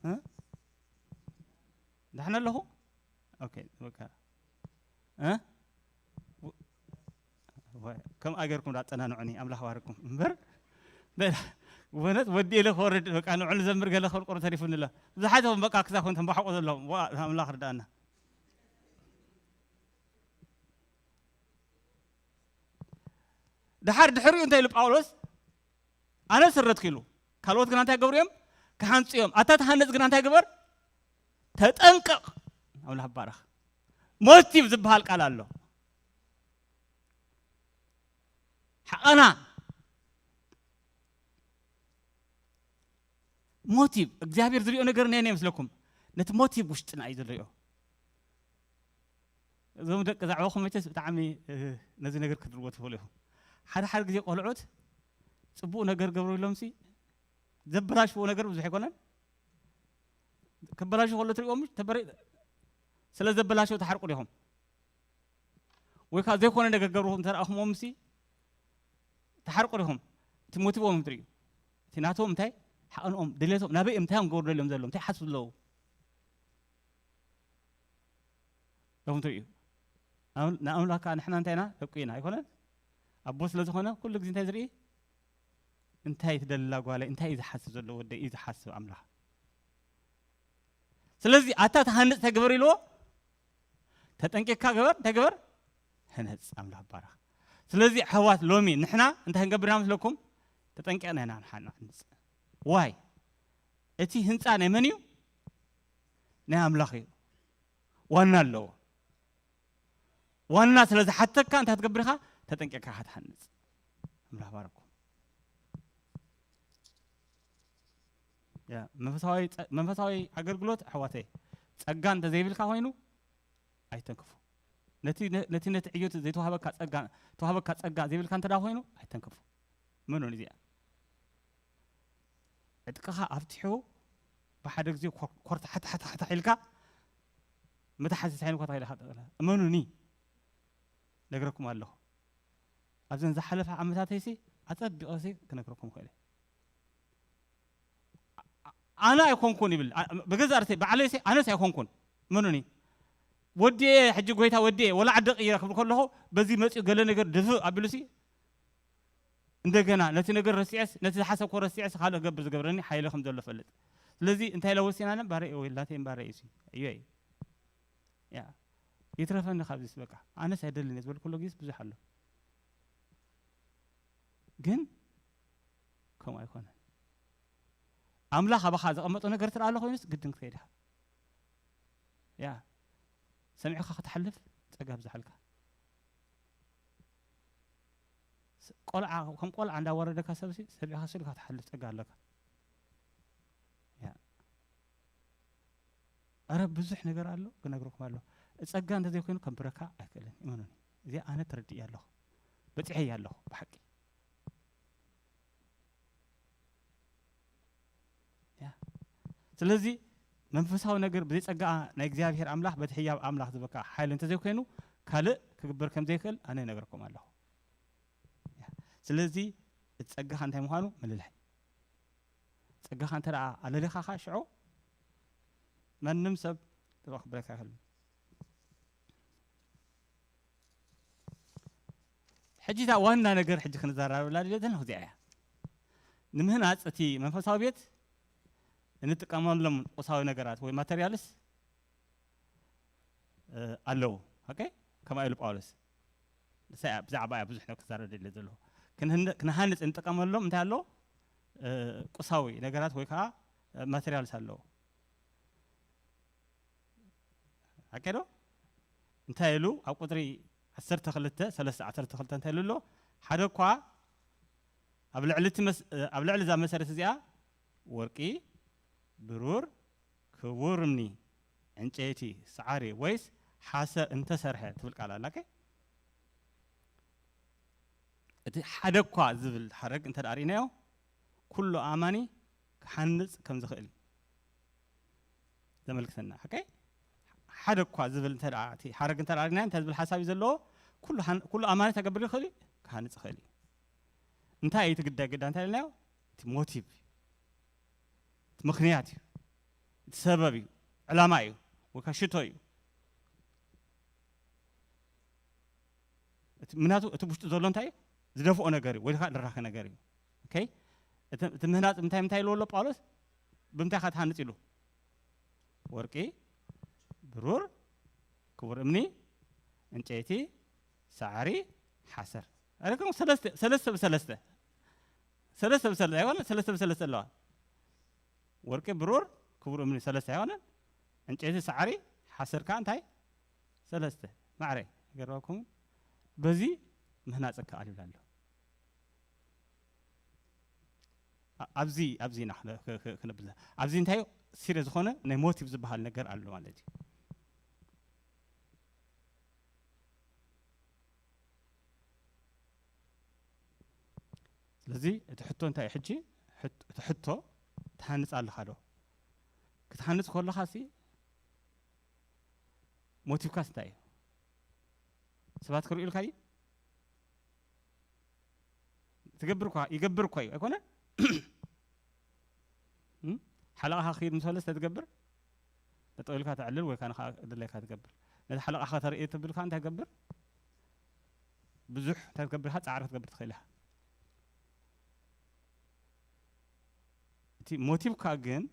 እ? ዳሕና ኣለኹ? ኦኬ፣ በቃ። እ? ወይ፣ ከም ኣገርኩም ዳጸናንዑኒ፣ ኣምላኽ ባርኩም። እምበር፣ በ-፣ በእውነት ወዲ ኢለ ክወርድ፣ በቃ፣ ንዑ ንዘምር ገለ ክብል ቁሩብ ተሪፉኒ ኣሎ። ብዙሓት እዮም፣ በቃ፣ ክሳብ ኮን ተንባሕቆ ዘለኹም። ዋ፣ ኣምላኽ ርዳእና። ድሓር ድሕሪኡ እንታይ ኢሉ ጳውሎስ? ኣነ ስረትኩ ኢሉ። ካልኦት ግና እንታይ ገብሩ እዮም? ክሃንጹ እዮም። ኣታ ትሃንጽ ግና እንታይ ግበር? ተጠንቀቕ። ኣምላኽ ባረኽ። ሞቲቭ ዝበሃል ቃል ኣሎ። ሓቐና። ሞቲቭ፣ እግዚኣብሔር ዝሪኦ ነገር ነየነ ይመስለኩም? ነቲ ሞቲቭ ውሽጥና እዩ ዝሪኦ። እዞም ደቂ ዛዕባኹም መቸስ ብጣዕሚ፣ እ፣ ነዚ ነገር ክትርዎ ትኽእሉ ኢኹም። ሓደ ሓደ ግዜ ቆልዑት ጽቡቕ ነገር ገብሩ ኢሎምሲ ዘበላሽዎ ነገር ብዙሕ ኣይኮነን። ከበላሽዎ ከሎ ትሪእዎም ተበረ-፣ ስለ ዘበላሽዎ ትሓርቁ ዲኹም? ወይ ከዓ ዘይኮነ ነገር ገብርኹም ተረኣኹሞምሲ ትሓርቁ ዲኹም? እቲ ሞቲቮም ትርእዩ። እቲ ናቶም እንታይ ሓቐንኦም፣ ድሌቶም፣ ናበይ እዮም፣ እንታይ እዮም ክገብሩ ደልዮም ዘለዉ፣ እንታይ ሓስቡ ኣለዉ? ሎም ትርእዩ። ኣም-፣ ንኣምላኽ ከዓ ንሕና እንታይ ኢና? ደቁ ኢና፣ ኣይኮነን? ኣቦ ስለ ዝኾነ ኩሉ ግዜ እንታይ ዝርኢ? እንታይ ትደሊ ኣላ ጓለይ? እንታይ እዩ ዝሓስብ ዘሎ ወደይ? እዩ ዝሓስብ ኣምላኽ። ስለዚ ኣታ ትሃንጽ ተግበር ኢልዎ፣ ተጠንቂቕካ ግበር፣ እንታይ ግበር? ህነጽ፣ ኣምላኽ ባረኽ። ስለዚ ኣሕዋት ሎሚ ንሕና እንታይ ክንገብር ኢና መስለኩም? ተጠንቂቕና ኢና ንሓ-፣ ንሃንጽ። ዋይ? እቲ ህንጻ ናይ መን እዩ? ናይ ኣምላኽ እዩ። ዋና ኣለዎ። ዋና ስለ ዝሓተካ እንታይ ክትገብር ኢኻ? ተጠንቂቕካ ኢኻ ትሃንጽ። ኣምላኽ ባረኩም። ያ፣ መንፈሳዊ ጸ-፣ መንፈሳዊ ኣገልግሎት ኣሕዋተይ፣ ጸጋ እንተዘይብልካ ኮይኑ ኣይተንክፎ። ነቲ፣ ነ-፣ ነቲ፣ ነቲ ዕዮት ዘይተዋህበካ ጸጋ፣ ተዋህበካ ጸጋ ዘይብልካ እንተ ደኣ ኮይኑ ኣይተንክፎ። መኖን እዚኣ? ዕጥቅኻ ኣፍትሑ ብሓደ ግዜ ኮር-፣ ኮርታ ሓታ፣ ሓታ፣ ሓታ ኢልካ መታሓዚ ሳይን ኮታ ኢልካ ጠቕላ። እመኑኒ፣ ነግረኩም ኣለኹ። ኣብዘን ዝሓለፋ ዓመታተይሲ ኣጸቢቐሲ ክነግረኩም ክእል እየ። ኣ-፣ ኣነ ኣይኮንኩን ይብል። ኣ-፣ ብገዛእ ርእሰይ፣ ባዕለይሲ ኣነስ ኣይኮንኩን። እመኑኒ። ወዲየ፣ ሕጂ ጎይታ ወዲየ፣ ወላ ዓዲ ቀይረ ክብል ከለኹ፣ በዚ መጺኡ ገለ ነገር ድፍእ ኣቢሉሲ፣ እንደገና ነቲ ነገር ረሲዐስ፣ ነቲ ዝሓሰብኮ ረሲዐስ፣ ካልእ ክገብር ዝገብረኒ ሓይሊ ከም ዘሎ ፈልጥ። ስለዚ እንታይ ኢለ ወሲና፣ ኣነ ባረ እየ፣ ወይ ላተይ እምባረ እዩ ሲ። እዩ እዩ። ያ። ይትረፈኒ ካብዚስ በቃ። ኣነስ ኣይደልን እየ ዝበልኩሎ ግዜስ ብዙሕ ኣሎ። ግን ከምኡ ኣይኮነን። ኣምላኽ ኣባኻ ዘቐመጦ ነገር ትረኣ ኣሎ ኮይኑስ ግድን ክትከይድ ኢኻ። ያ። ሰሚዕካ ክትሓልፍ ጸጋ ብዝሓልካ። ስ-፣ ቆልዓ፣ ከም ቆልዓ እንዳወረደካ ሰብሲ፣ ሰሚዕካ ስልካ ትሓልፍ ጸጋ ኣለካ። ያ። ኣረ ብዙሕ ነገር ኣሎ፣ ክነግረኩም ኣሎ። ጸጋ እንተዘይኮይኑ ከንብረካ ኣይክእልን፣ እመኑኒ። እዚኣ ኣነ ተረዲእያ ኣለኹ። በጺሐያ ኣለኹ፣ ብሓቂ። ያ። ስለዚ መንፈሳዊ ነገር ብዘይ ጸጋ ናይ እግዚኣብሔር ኣምላኽ፣ በቲ ህያብ ኣምላኽ ዝበካ ሓይሊ እንተዘይኮይኑ፣ ካልእ ክግበር ከም ዘይክእል ኣነ እነግረኩም ኣለኹ። ያ። ስለዚ እቲ ጸጋኻ እንታይ ምዃኑ ምልላይ። ጸጋኻ እንተ ደኣ ኣለሊኻኻ ሽዑ ማንም ሰብ ክረኽበካ ኣይክእልን። ሕጂ እታ ዋና ነገር ሕጂ ክንዘራረበላ ድሌት ዘለኹ እዚኣ እያ። ንምህናጽ እቲ መንፈሳዊ ቤት እንጥቀመሎም ቁሳዊ ነገራት ወይ ማተርያልስ፣ እ፣ ኣለዉ። ኦኬ? ከምኣ ኢሉ ጳውሎስ። ንሳ እያ፣ ብዛዕባ እያ ብዙሕ ነገር ክዛረብ ደልየ ዘለኹ። ክንህን-፣ ክንሃንጽ እንጥቀመሎም እንታይ ኣለዎ? እ፣ ቁሳዊ ነገራት ወይ ከዓ፣ እ፣ ማተርያልስ ኣለዎ። ሓቂ ዶ? እንታይ ኢሉ ኣብ ቁጽሪ ዓሰርተ ክልተ፣ ሰለስተ ዓሰርተ ክልተ እንታይ ኢሉ ኣሎ? ሓደ እኳ ኣብ ልዕሊ እቲ መስ-፣ ኣብ ልዕሊ እዛ መሰረት እዚኣ ወርቂ፣ ብሩር፣ ክቡር እምኒ፣ ዕንጨይቲ፣ ሰዓሪ ወይስ ሓሰር እንተሰርሐ ትብል ቃል ኣላ። ኦኬ? እቲ ሓደ እኳ ዝብል ሓረግ እንተ ደኣ ርኢናዮ፣ ኩሉ ኣማኒ ክሓንጽ ከም ዝኽእል እዩ ዘመልክተና። ኦኬ? ሓደ እኳ ዝብል እንተ ደኣ፣ እቲ ሓረግ እንተ ደኣ ርኢናዮ፣ እንታይ ዝብል ሓሳብ እዩ ዘለዎ? ኩሉ ሓን-፣ ኩሉ ኣማኒ እንታይ ክገብር ይኽእል እዩ? ክሃንጽ ይኽእል እዩ። እንታይ እዩ እቲ ግዳ ግዳ እንታይ ኢልናዮ? እቲ ሞቲቭ እዩ። እቲ ምኽንያት እዩ። እቲ ሰበብ እዩ። ዕላማ እዩ። ወይ ከዓ ሽቶ እዩ። እቲ፣ ምክንያቱ እቲ ብውሽጡ ዘሎ እንታይ እዩ? ዝደፍኦ ነገር እዩ፣ ወይ ከዓ ድራኺ ነገር እዩ። ኦኬ? እቲ፣ እቲ ምህናጽ ምንታይ ምንታይ ኢልዎ ኣሎ ጳውሎስ? ብምንታይ ኢኻ ትሃንጽ ኢሉ? ወርቂ፣ ብሩር፣ ክቡር እምኒ፣ ዕንጨይቲ፣ ሳዕሪ፣ ሓሰር። ኣረከም ሰለስተ፣ ሰለስተ ብሰለስተ። ሰለስተ ብሰለስተ ኣይኮነ፣ ሰለስተ ብሰለስተ ኣለዋ። ወርቂ፣ ብሩር፣ ክቡር እምኒ ሰለስተ ኣይኮነ፣ ዕንጨይቲ፣ ሳዕሪ፣ ሓሰር ከዓ እንታይ? ሰለስተ። ማዕረ፣ ይገርመኩም፣ በዚ ምህናጽ ይከኣል ይብል ኣሎ። ኣ-፣ ኣብዚ፣ ኣብዚ ኢና ክነ-፣ ክ-፣ ክ-፣ ክነብል ዘ-፣ ኣብዚ እንታይ እዩ? ሲሪየስ ዝኾነ ናይ ሞቲቭ ዝበሃል ነገር ኣሎ ማለት እዩ። ስለዚ እቲ ሕቶ እንታይ እዩ ሕጂ? ሕት-፣ እቲ ሕቶ ትሃንጽ ኣለኻ ዶ? ክትሃንጽ ከለኻ ሲ ሞቲቭካስ እንታይ እዩ? ሰባት ክርእዩልካ ድዩ? ትገብር እኳ፣ ይገብር እኳ እዩ፣ ኣይኮነን? እም? ሓለቓኻ ክይድ ምስ በለስ እንታይ ትገብር? ጠጠው ኢልካ ተዕልል ወይ ከዓ ንኻ ድላይካ ትገብር። ነቲ ሓለቓኻ ተርእየ ተብልካ እንታይ ትገብር? ብዙሕ እንታይ ትገብር ኢኻ? ጻዕሪ ክትገብር ትኽእል ኢኻ። እቲ ሞቲቭካ ግን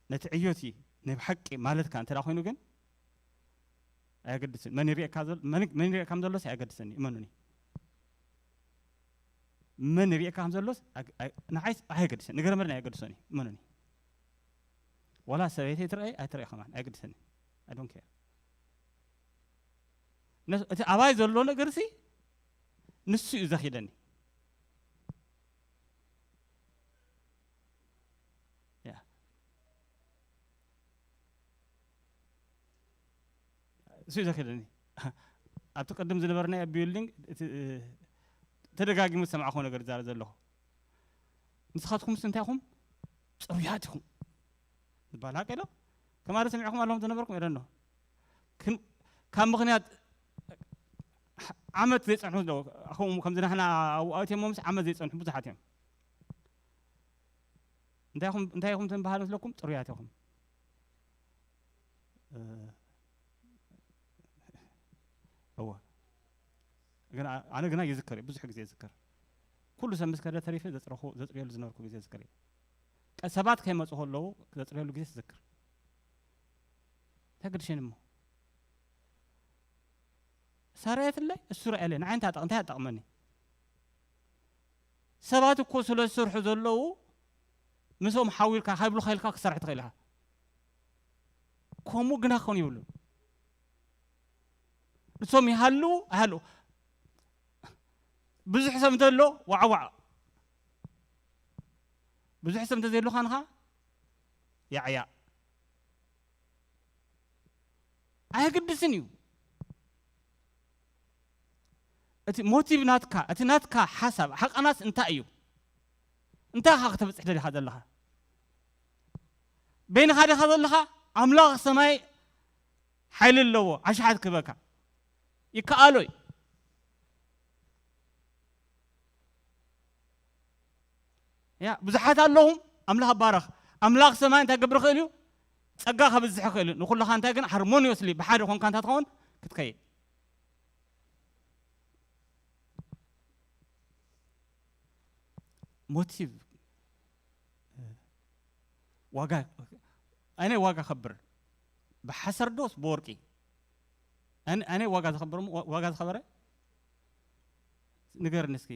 ነቲ ዕዮቲ ናይ ብሓቂ ማለትካ እንተ ደኣ ኮይኑ ግን ኣየገድስን። መን ይርእየካ ዘሎ፣ መን፣ መን ይርእየካ ከም ዘሎስ ኣየገድስን እዩ፣ እመኑኒ። መን ይርእየካ ከም ዘሎስ ኣግ-፣ ኣይ-፣ ንዓይስ ኣየገድስን። ንገረመድና ኣየገድሶን እዩ፣ እመኑኒ። ዋላ ሰበይተይ ትረኣይ ኣይትረኣይ ከማን ኣየገድስን እዩ። I don't care። ነስ-፣ እቲ ኣባይ ዘሎ ነገርሲ ንሱ እዩ ዘኺደኒ። ያ። እሱ እዩ ዘኺደኒ። ኣብቲ ቅድም ዝነበርናዮ ቢልዲንግ፣ እቲ፣ እ፣ ተደጋጊሙ ዝሰማዕኹዎ ነገር ዝዛረብ ዘለኹ። ንስኻትኩምስ እንታይ ኢኹም? ጽሩያት ኢኹም። ዝበሃል ሓቂ ዶ? ከማሪ ሰሚዕኹም ኣለኹም ዝነበርኩም? I don't know። ክን-፣ ካብ ምኽንያት ዓመት ዘይጸንሑ ኣለዉ። ከምኡ ከምዚ ንሕና ኣብኡ ኣእትዮሞምስ ዓመት ዘይጸንሑ ብዙሓት እዮም። እንታይ ኢኹም፣ እንታይ ኢኹም ትበሃል መስለኩም? ጽሩያት ኢኹም። እ፣ እወ። ግን ኣ-፣ ኣነ ግና ይዝከር እዩ፣ ብዙሕ ግዜ ይዝከር። ኩሉ ሰብ ምስ ከደ ተሪፈ ዘጽረኹ-፣ ዘጽርየሉ ዝነበርኩ ግዜ ይዝከር እዩ። ቀ-፣ ሰባት ከይመጹ ከለዉ ዘጽርየሉ ግዜ ትዝክር። እንታይ ገድሸኒ እሞ? ሳራየትለይ እሱ ረኣየለይ፣ ንዓይ እንታይ ኣጠቕ-፣ እንታይ ኣጠቕመኒ? ሰባት እኮ ስለ ዝሰርሑ ዘለዉ፣ ምስኦም ሓዊርካ፣ ካብ ኢሉኻ ኢልካ ክትሰርሕ ትኽእል ኢኻ። ከምኡ ግና ክኸውን የብሉን። እሶም ይሃልዉ ኣይሃልዉ፣ ብዙሕ ሰብ እንተሎ ዋዕዋዕ፣ ብዙሕ ሰብ እንተዘየሎ ኻንኻ ያዕያዕ። ኣየግድስን እዩ። እቲ ሞቲቭ ናትካ፣ እቲ ናትካ ሓሳብ፣ ሓቐናስ እንታይ እዩ? እንታይ ኢኻ ከተብጽሕ ደሊኻ ዘለኻ? በይንኻ ዲኻ ዘለኻ? ኣምላኽ ሰማይ ሓይሊ ኣለዎ፣ ኣሽሓት ክህበካ። ይከኣሎ እዩ። ያ፣ ብዙሓት ኣለኹም፣ ኣምላኽ ባረኽ። ኣምላኽ ሰማይ እንታይ ክገብር ይኽእል እዩ? ጸጋ ከብዝሕ ይኽእል እዩ። ንኹልኻ እንታይ ግን ሃርሞኒዮስሊ ብሓደ ኮንካ እንታይ ትኸውን? ክትከይድ። ሞቲቭ፣ ዋጋ፣ ኣነ ዋጋ ከብር፣ ብሓሰር ዶስ ብወርቂ? ኣነ፣ ኣነ ዋጋ ዝኸብር፣ ዋ-፣ ዋጋ ዝኸበረ? ንገርኒ እስኪ።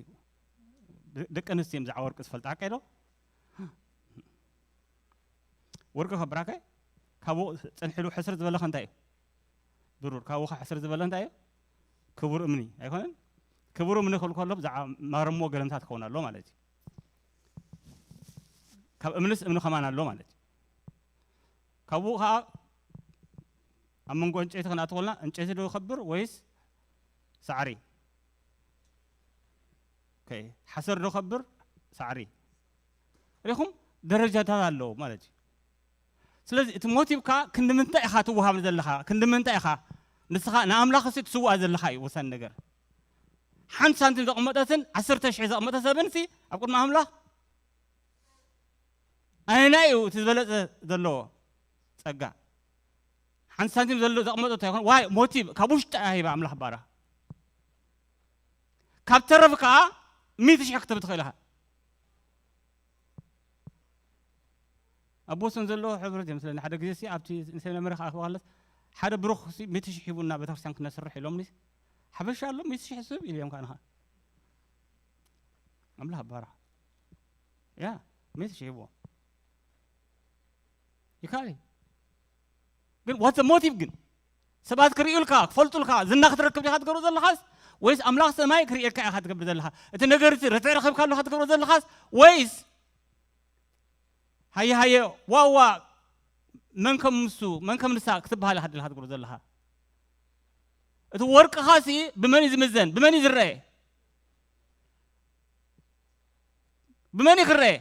ደ-፣ ደቂ ኣንስትዮ እዮም ብዛዕባ ወርቂ ዝፈልጣ፣ ሓቀይ ዶ? ወርቂ ከብራከ? ካብኡ ጸንሒሉ ሕስር ዝበለኸ እንታይ እዩ? ብሩር። ካብኡ ኸ ሕስር ዝበለ እንታይ እዩ? ክቡር እምኒ ኣይኮነን? ክቡር እምኒ ክብል ከሎ ብዛዕባ ማረሞ ገለምታ ትኸውን ኣሎ ማለት እዩ። ካብ እምንስ እምኒ ከማን ኣሎ ማለት እዩ። ካብኡ ኸዓ ኣብ መንጎ ዕንጨይቲ ክንኣትወልና፣ ዕንጨይቲ ዶ ይኸብር ወይስ ሳዕሪ። ኦኬ፣ ሓሰር ዶ ከብር? ሳዕሪ። ሪኹም ደረጃታት ኣለዎ ማለት እዩ። ስለዚ እቲ ሞቲቭካ ክንዲ ምንታይ ኢኻ ትወሃብ ዘለኻ? ክንዲ ምንታይ ኢኻ ንስኻ ንኣምላኽ ሲ ትስዋእ ዘለኻ እዩ ወሳኒ ነገር። ሓንቲ ሳንቲም ዘቕመጠትን ዓሰርተ ሽሕ ዘቕመጠ ሰብን ሲ ኣብ ቅድሚ ኣምላኽ ኣየናይ እዩ እቲ ዝበለጸ ዘለዎ ጸጋ? ሓንቲ ሳንቲም ዘሎ ዘቕመጠ እንታይ ይኾን? ዋይ ሞቲቭ ካብ ውሽጢ ኣሂባ ኣምላኽ ባራ። ካብ ተረፍ ከኣ ሚእቲ ሽሕ ክትህብ ትኽእል ኢኻ። ኣብ ቦስተን ዘሎ ሕብረት እዮም ስለኒ ሓደ ግዜ ሲ ኣብቲ ሰሚናሪ ከኣ ክባለስ ሓደ ብሩኽ ሲ ሚእቲ ሽሕ ሂቡና ቤተክርስትያን ክነስርሕ ኢሎምኒ። ሓበሻ ኣሎ ሚእቲ ሽሕ ስብ ኢልዮም ከኣ ንኻ ኣምላኽ ባራ። ያ ሚእቲ ሽሕ ሂብዎ ይካል እዩ። ግን ዋት ሞቲቭ ግን ሰባት ክርእዩልካ ክፈልጡልካ ዝና ክትረክብ ዲኻ ትገብሮ ዘለኻስ ወይስ ኣምላኽ ሰማይ ክርእየካ ኢኻ ትገብር ዘለኻ? እቲ ነገር እቲ ርትዕ ረኸብካ ኣለኻ ትገብሮ ዘለኻስ ወይስ ሃየ ሃየ ዋዋ መን ከም ንሱ መን ከም ንሳ ክትበሃል ኢኻ ድልኻ ትገብሮ ዘለኻ? እቲ ወርቅኻ ሲ ብመን እዩ ዝምዘን? ብመን እዩ ዝረአ? ብመን እዩ ክረአ?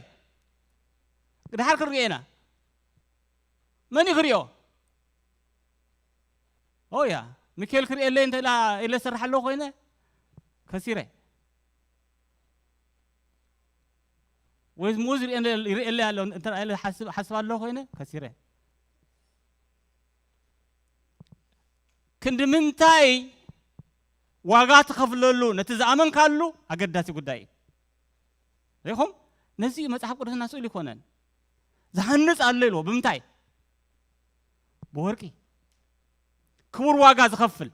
ድሓር ክንሪኦ ኢና። መን እዩ ክሪኦ? ኦያ ሚካኤል ክሪኤለይ እንተ ኢላ ኢለ ዝሰርሕ ኣለኹ ኮይነ ከሲረ። ወይ ሙዝ ይርእየለይ ኣሎ እንተ ኢለ ሓስብ ሓስብ ኣለኹ ኮይነ ከሲረ። ክንዲ ምንታይ ዋጋ ትኸፍለሉ ነቲ ዝኣመንካሉ ኣገዳሲ ጉዳይ እዩ። ሪኹም ነዚ እዩ መጽሓፍ ቅዱስና ስእሉ ይኮነን ዝሃንጽ ኣሎ ኢልዎ ብምንታይ ብወርቂ ክቡር ዋጋ ዝኸፍል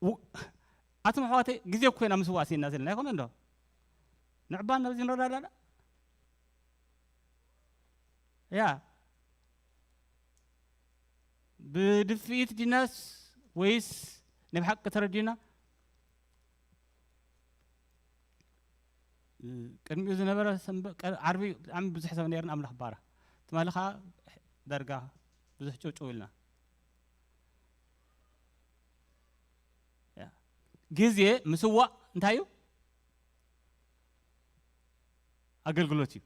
ው- ኣቱም ኣሕዋተይ ግዜ እኮ ኢና ምስዋእ ሲና ዘለና ይኮነ እንዶ ንዕባን ነዚ ንረዳዳዳ ያ ብድፍኢት ዲናስ ወይስ ናይ ብሓቂ ተረዲና ቅድሚኡ ዝነበረ ዓርቢ ብጣዕሚ ብዙሕ ሰብ ነርና ኣምላኽ ባራ ትማሊ ከዓ ዳርጋ ብዙሕ ጭውጭው ኢልና ግዜ ምስዋእ እንታይ እዩ ኣገልግሎት እዩ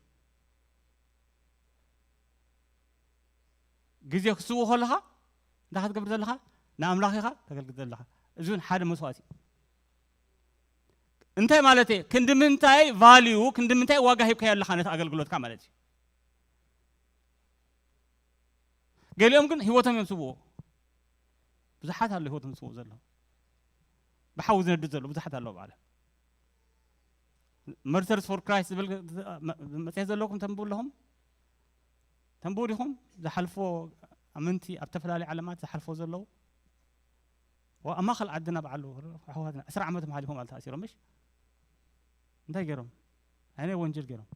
ግዜ ክስውእ ከለኻ እንታይ ክትገብር ዘለኻ ንኣምላኽ ኢኻ ተገልግል ዘለኻ እዚ እውን ሓደ መስዋእቲ እዩ እንታይ ማለት እየ ክንዲ ምንታይ ቫልዩ ክንዲ ምንታይ ዋጋ ሂብካዮ ኣለኻ ነቲ ኣገልግሎትካ ማለት እዩ ገሊኦም ግን ህይወቶም እዮም ስውኡ ብዙሓት ኣሎ ህይወቶም ስውኡ ዘለዉ ብሓዊ ዝነድድ ዘሎ ብዙሓት ኣለዉ ባዕለ መርተርስ ፎር ክራይስት ዝብል መፅሄት ዘለኩም ተንብቡ ኣለኹም ተንብቡ ዲኹም ዝሓልፎ ኣመንቲ ኣብ ዝተፈላለዩ ዓለማት ዝሓልፎ ዘለዉ ኣብ ማእኸል ዓድና በዓሉ ኣሕዋትና ዕስራ ዓመት መሓሊፎም ኣል ተኣሲሮም ምሽ እንታይ ገይሮም ኣይናይ ወንጀል ገይሮም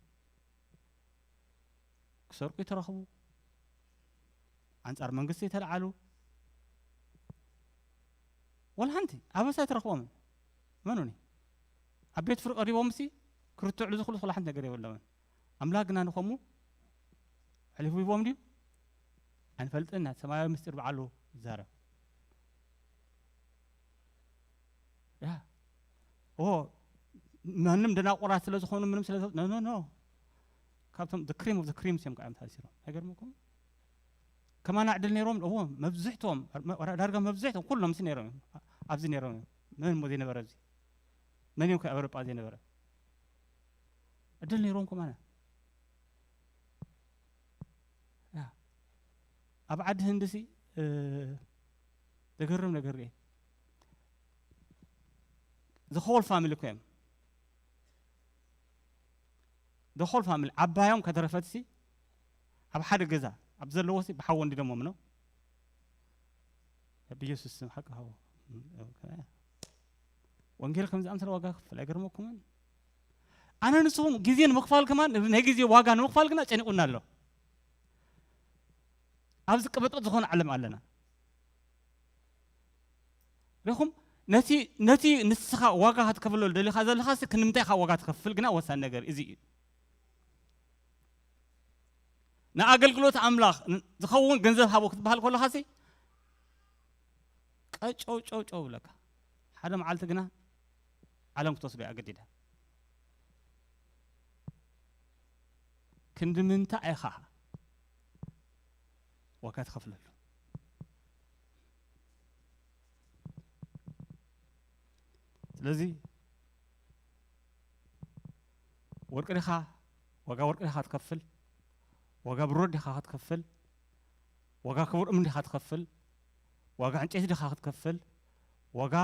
ክሰርቁ ይተረኽቡ ኣንጻር መንግስቲ ይተለዓሉ ወላ ሓንቲ ኣበሳ ይተረኽቦምን መኑኒ ኣብ ቤት ፍርዲ ቀሪቦም ሲ ክርትዕሉ ዝኽእሉ ወላ ሓንቲ ነገር የብሎምን ኣምላኽ ግና ንኸሙ ሕሊፉ ሂቦም ድዩ ኣይንፈልጥን ናት ሰማያዊ ምስጢር በዓሉ ይዛረብ ያ ኦ ማንም ደናቁራት ስለ ዝኾኑ ምንም ስለ no no no ካብቶም the cream of the cream እዮም ከዓም ታሲሮም ኣይገርመኩም ከማና ዕድል ነይሮም እዎ መብዝሕቶም ዳርጋ መብዝሕቶም ኩሎም ሲ ነይሮም እዮም ኣብዚ ነይሮም እዮም መን እሞ ዘይነበረ ኣብዚ መን እዮም ከ ኣውሮጳ ዘይነበረ ዕድል ነይሮም ከማና ኣብ ዓዲ ህንዲ ሲ ዘገርም ነገር ርኤ the whole family እኮ እዮም the whole family ዓባዮም ከተረፈት ሲ ኣብ ሓደ ገዛ ኣብ ዘለዎ ሲ ብሓዊ ወንዲዶሞ ምኖ ብኢየሱስ ስም ሓቂ ሃቦ ወንጌል ከም ዝኣምሰለ ዋጋ ክፍል ኣይገርመኩምን ኣነ ንስኹም ግዜ ንምኽፋል ከማን ናይ ግዜ ዋጋ ንምኽፋል ግና ጨኒቁና ኣሎ ኣብዚ ቅብጥብጥ ዝኾነ ዓለም ኣለና ሪኹም ነቲ ነቲ ንስኻ ዋጋ ክትከፍለሉ ደሊኻ ዘለኻ ክንምንታይ ኢኻ ዋጋ ትከፍል ግና ወሳኒ ነገር እዚ እዩ ንኣገልግሎት ኣምላኽ ዝኸውን ገንዘብ ሃቦ ክትበሃል ከለኻ ሲ ቀጨው ጨው ጨው ብለካ ሓደ መዓልቲ ግና ዓለም ክትወስዶ እያ ኣገዲዳ። ክንዲ ምንታይ ኢኻ ዋጋ ትኸፍለሉ? ስለዚ ወርቂ ዲኻ፣ ዋጋ ወርቂ ዲኻ ትከፍል? ዋጋ ብሩር ዲኻ ክትከፍል? ዋጋ ክቡር እምኒ ዲኻ ትከፍል? ዋጋ ዕንጨይቲ ዲኻ ክትከፍል? ዋጋ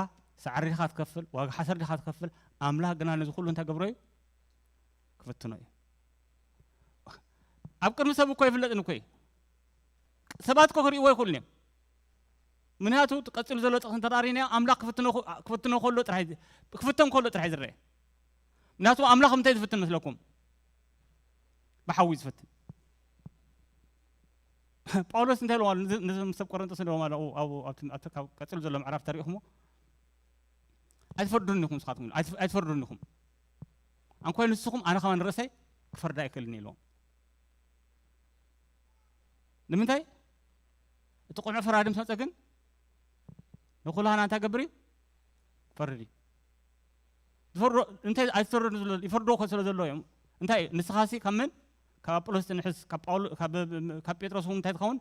ሳዕሪ ዲኻ ትከፍል? ዋጋ ሓሰር ዲኻ ትከፍል? ኣምላኽ ግና ነዚ ኩሉ እንታይ ገብሮ እዩ? ክፍትኖ እዩ። ኣብ ቅድሚ ሰብ እኮ ይፍለጥን እኮ እዩ። ሰባት እኮ ክርእይዎ ይኽእሉን እዮም። ምክንያቱ እቲ ቀጺሉ ዘሎ ጥቕሲ እንተዳሪና ኣምላኽ ክፍትኖ ክፍትኖ ከሎ ጥራይ ክፍተን ከሎ ጥራይ ዝረአ። ምክንያቱ ኣምላኽ እንታይ ዝፍትን መስለኩም? ብሓዊ ዝፍትን። ጳውሎስ እንታይ ኢልዎም ኣሎ? ነዚ- ነዞም ሰብ ቆረንጦስ ኢልዎም ኣሎ። ኣብኡ- ኣብኡ- ኣብቲ ኣብቲ ካብ ቀጺሉ ዘሎ ምዕራፍ ተሪእኹሞ ኣይትፈርዱን ኢኹም፣ ንስኻትኩም ኣይትፍ- ኣይትፈርዱን ኢኹም። ኣንኮይ ንስኹም ኣነ ከማን ርእሰይ ክፈርዳ ኣይክእልን ኢልዎም። ንምንታይ? እቲ ቅኑዕ ፈራዲ ምስ መፀ ግን ንኩላህና እንታይ ገብር እዩ? ፈርድ እዩ። ዝፈርዶ እንታይ ኣይትፈርዱ ዘሎ ይፈርዶ እኮ ስለ ዘሎ እዮም። እንታይ ንስኻሲ ካብ መን? ካብ ኣጵሎስ ትንሕስ ካብ ጳውሎ ካብ ካብ ጴጥሮስ እውን እንታይ ትኸውን?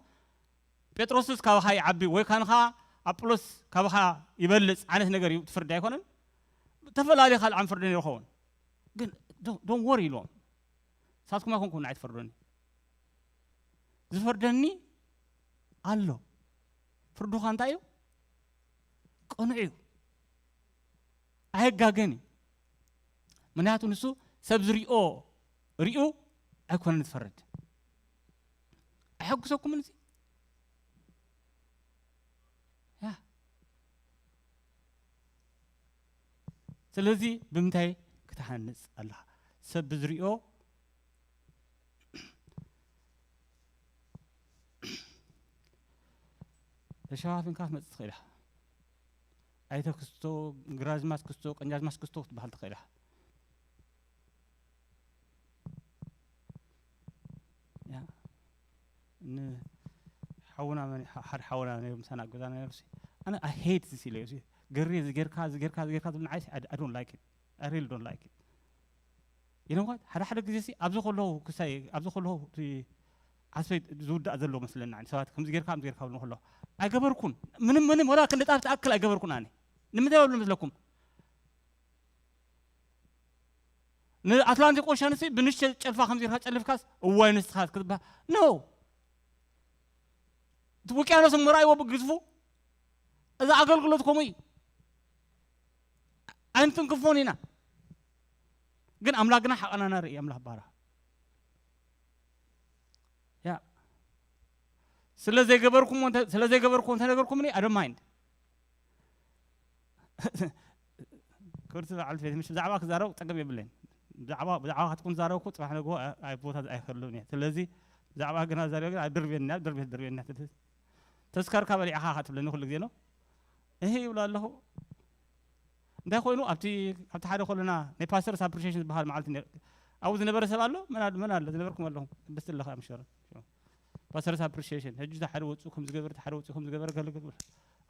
ጴጥሮስስ ካባኻ ይዓቢ ወይ ካንኻ ኣጵሎስ ካባኻ ይበልጽ ዓይነት ነገር እዩ ትፍርድ ኣይኮነን? ተፈላለዩ ካልዓም ፍርዲ ይኸውን። ግን ዶን ወር ኢልዎም ንሳትኩም ኣይኮንኩም ንዓይ ትፈርዶኒ። ዝፈርደኒ ኣሎ። ፍርዱኻ እንታይ እዩ? ቅኑዕ እዩ። ኣየጋገን እዩ። ምክንያቱ ንሱ ሰብ ዝሪኦ ሪኡ ኣይኮነን ዝፈርድ። ኣየሕጉሰኩምን እዚ? ያ። ስለዚ ብምንታይ ክትሃንጽ ኣለኻ? ሰብ ብዝሪኦ ተሸፋፊንካ ክትመጽእ ትኽእል ኢኻ። ኣይተ ክስቶ፣ ግራዝማች ክስቶ፣ ቀኛዝማች ክስቶ ክትበሃል ትኽእል ኢኻ። ያ። ንሓውና መን- ሓ- ሓደ ሓውና ነይሩ ምሳና ኣብ ገዛና ነይሩ ሲ ኣነ ኣይ ሄት ዚስ ኢለ ገሬ ዝጌርካ ዝጌርካ ዝጌርካ ዝብል ንዓይ I don't like it. I really don't like it. You know what? ሓደ ሓደ ግዜ ሲ ኣብዚ ከለዉ ክሳይ ኣብዚ ከለዉ እቲ ዓስበይ ዝውዳእ ዘሎ መስለና ሰባት ከምዚ ጌርካ ከምዚ ጌርካ ብሎ ከሎ ኣይገበርኩን ምንም ምንም ወላ ክንዲ ጣፍ ትኣክል ኣይገበርኩን ኣነ ንምንታይ በሉ መስለኩም? ንኣትላንቲክ ኦሻን ሲ ብንሽተ ጨልፋ ከምዚ ጌርካ ጨልፍካስ እዋይ ንስኻት ክትበሃል ኖ እቲ ውቅያኖስ ምርኣይዎ ብግዝፉ እዚ ኣገልግሎት ከምኡ እዩ። ኣይንትንክፎን ኢና ግን ኣምላክ ግና ሓቀናና ርኢ ኣምላክ ባራ ያ ስለ ዘይገበርኩም ስለ ዘይገበርኩም እንተነገርኩምኒ ኣዶ ማይንድ ክብርቲ በዓል ፌት ምሽ ብዛዕባ ክዛረብ ጠገብ የብለይን ብዛዕባ ብዛዕባ ካትኩም ዛረብኩ ፅባሕ ነግሆ ኣብ ቦታ ኣይከሉን እየ ስለዚ ብዛዕባ ግና ዛረብ ግን ድርቤና ድርቤት ድርቤና ተስካርካ በሊዕኻ ትብለኒ ኩሉ ግዜ ነው እህ ይብሎ ኣለኹ እንታይ ኮይኑ ኣብቲ ኣብቲ ሓደ ከለና ናይ ፓስተርስ ኣፕሪሺሽን ዝበሃል መዓልቲ ነይሩ ኣብኡ ዝነበረ ሰብ ኣሎ መን ኣሎ መን ኣሎ ዝነበርኩም ኣለኹም ደስ ኣለኻ ምሸረ ፓስተርስ ኣፕሪሺሽን ሕጂ ሓደ ወፁ ከም ዝገበር ሓደ ወፁ ከም ዝገበር ገለገል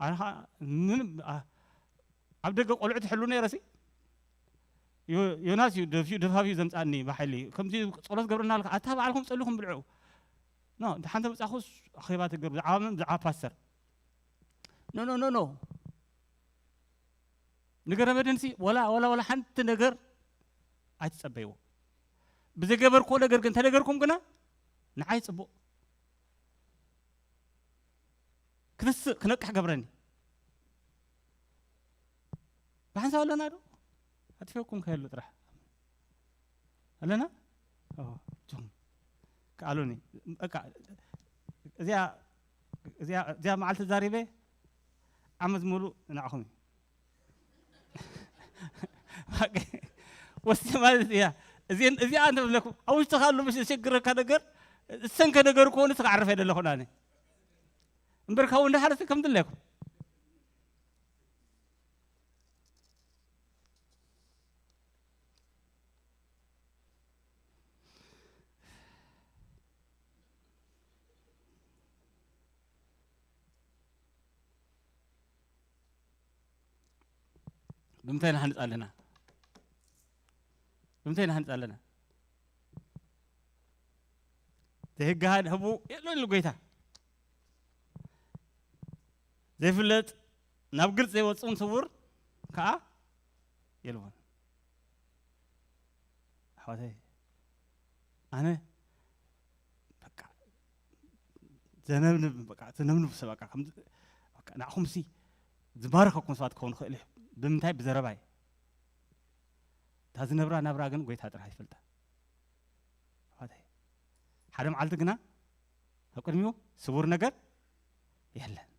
ኣነ ከዓ ምንም ኣብ ደገ ቆልዑ ትሕሉ ነይረ ሲ ዮናስ እዩ ደፊኡ ደፋፊኡ ዘምፃኒ ብሓይሊ ከምዚ ፀሎት ገብርና ኣለካ ኣታ በዓልኩም ፀሊኹም ብልዑ ኖ እንተ ሓንቲ መፃኹስ ኣኼባ ትገብር ብዛዕባ መን ብዛዕባ ፓስተር ኖ ኖ ኖ ኖ ንገረ መድህንሲ ወላ ወላ ወላ ሓንቲ ነገር ኣይትፀበይዎ ብዘገበርኮ ነገር ግን ተነገርኩም ግና ንዓይ ፅቡቅ ክትስእ ክነቅሕ ገብረኒ ብሓንሳብ ኣለና ዶ ኣጥፊኩም ከየሉ ጥራሕ ኣለና ጆም ከኣሉኒ በቃ እዚኣ እዚኣ እዚኣ መዓልቲ ዛሪበ ዓመት ሙሉእ ንዓኹም እዩ ወስቲ ማለት እያ እዚኣ እንተብለኩም ኣብ ውሽጥኻ ኣሎ ምሽ ዘሸግረካ ነገር እሰን ከነገር ከሆነ ስኻ ዓርፍ ኣይደለኹን ኣነ እምበር ካብ እንዳሓለፈ ከም ድለኩም ብምንታይ ንሃንጽ ኣለና? ብምንታይ ንሃንጽ ኣለና? ዘይህግሃድ ህቡ የሎን ኢሉ ጎይታ። ዘይፍለጥ፣ ናብ ግልጽ ዘይወጽኡን ስውር ከኣ የልቦን። ኣሕዋተይ፣ ኣነ በቃ ዘነብንብ፣ በቃ ዘነብንብ ሰብ፣ በቃ ከም፣ በቃ ንዓኹምሲ ዝባረኸኩም ሰባት ክኸውን ይኽእል እዩ። ብምንታይ? ብዘረባይ። እታ ዝነብራ ናብራ ግን ጎይታ ጥራሕ ይፈልጣ። ኣሕዋተይ፣ ሓደ መዓልቲ ግና ኣብ ቅድሚኡ ስውር ነገር የለን፣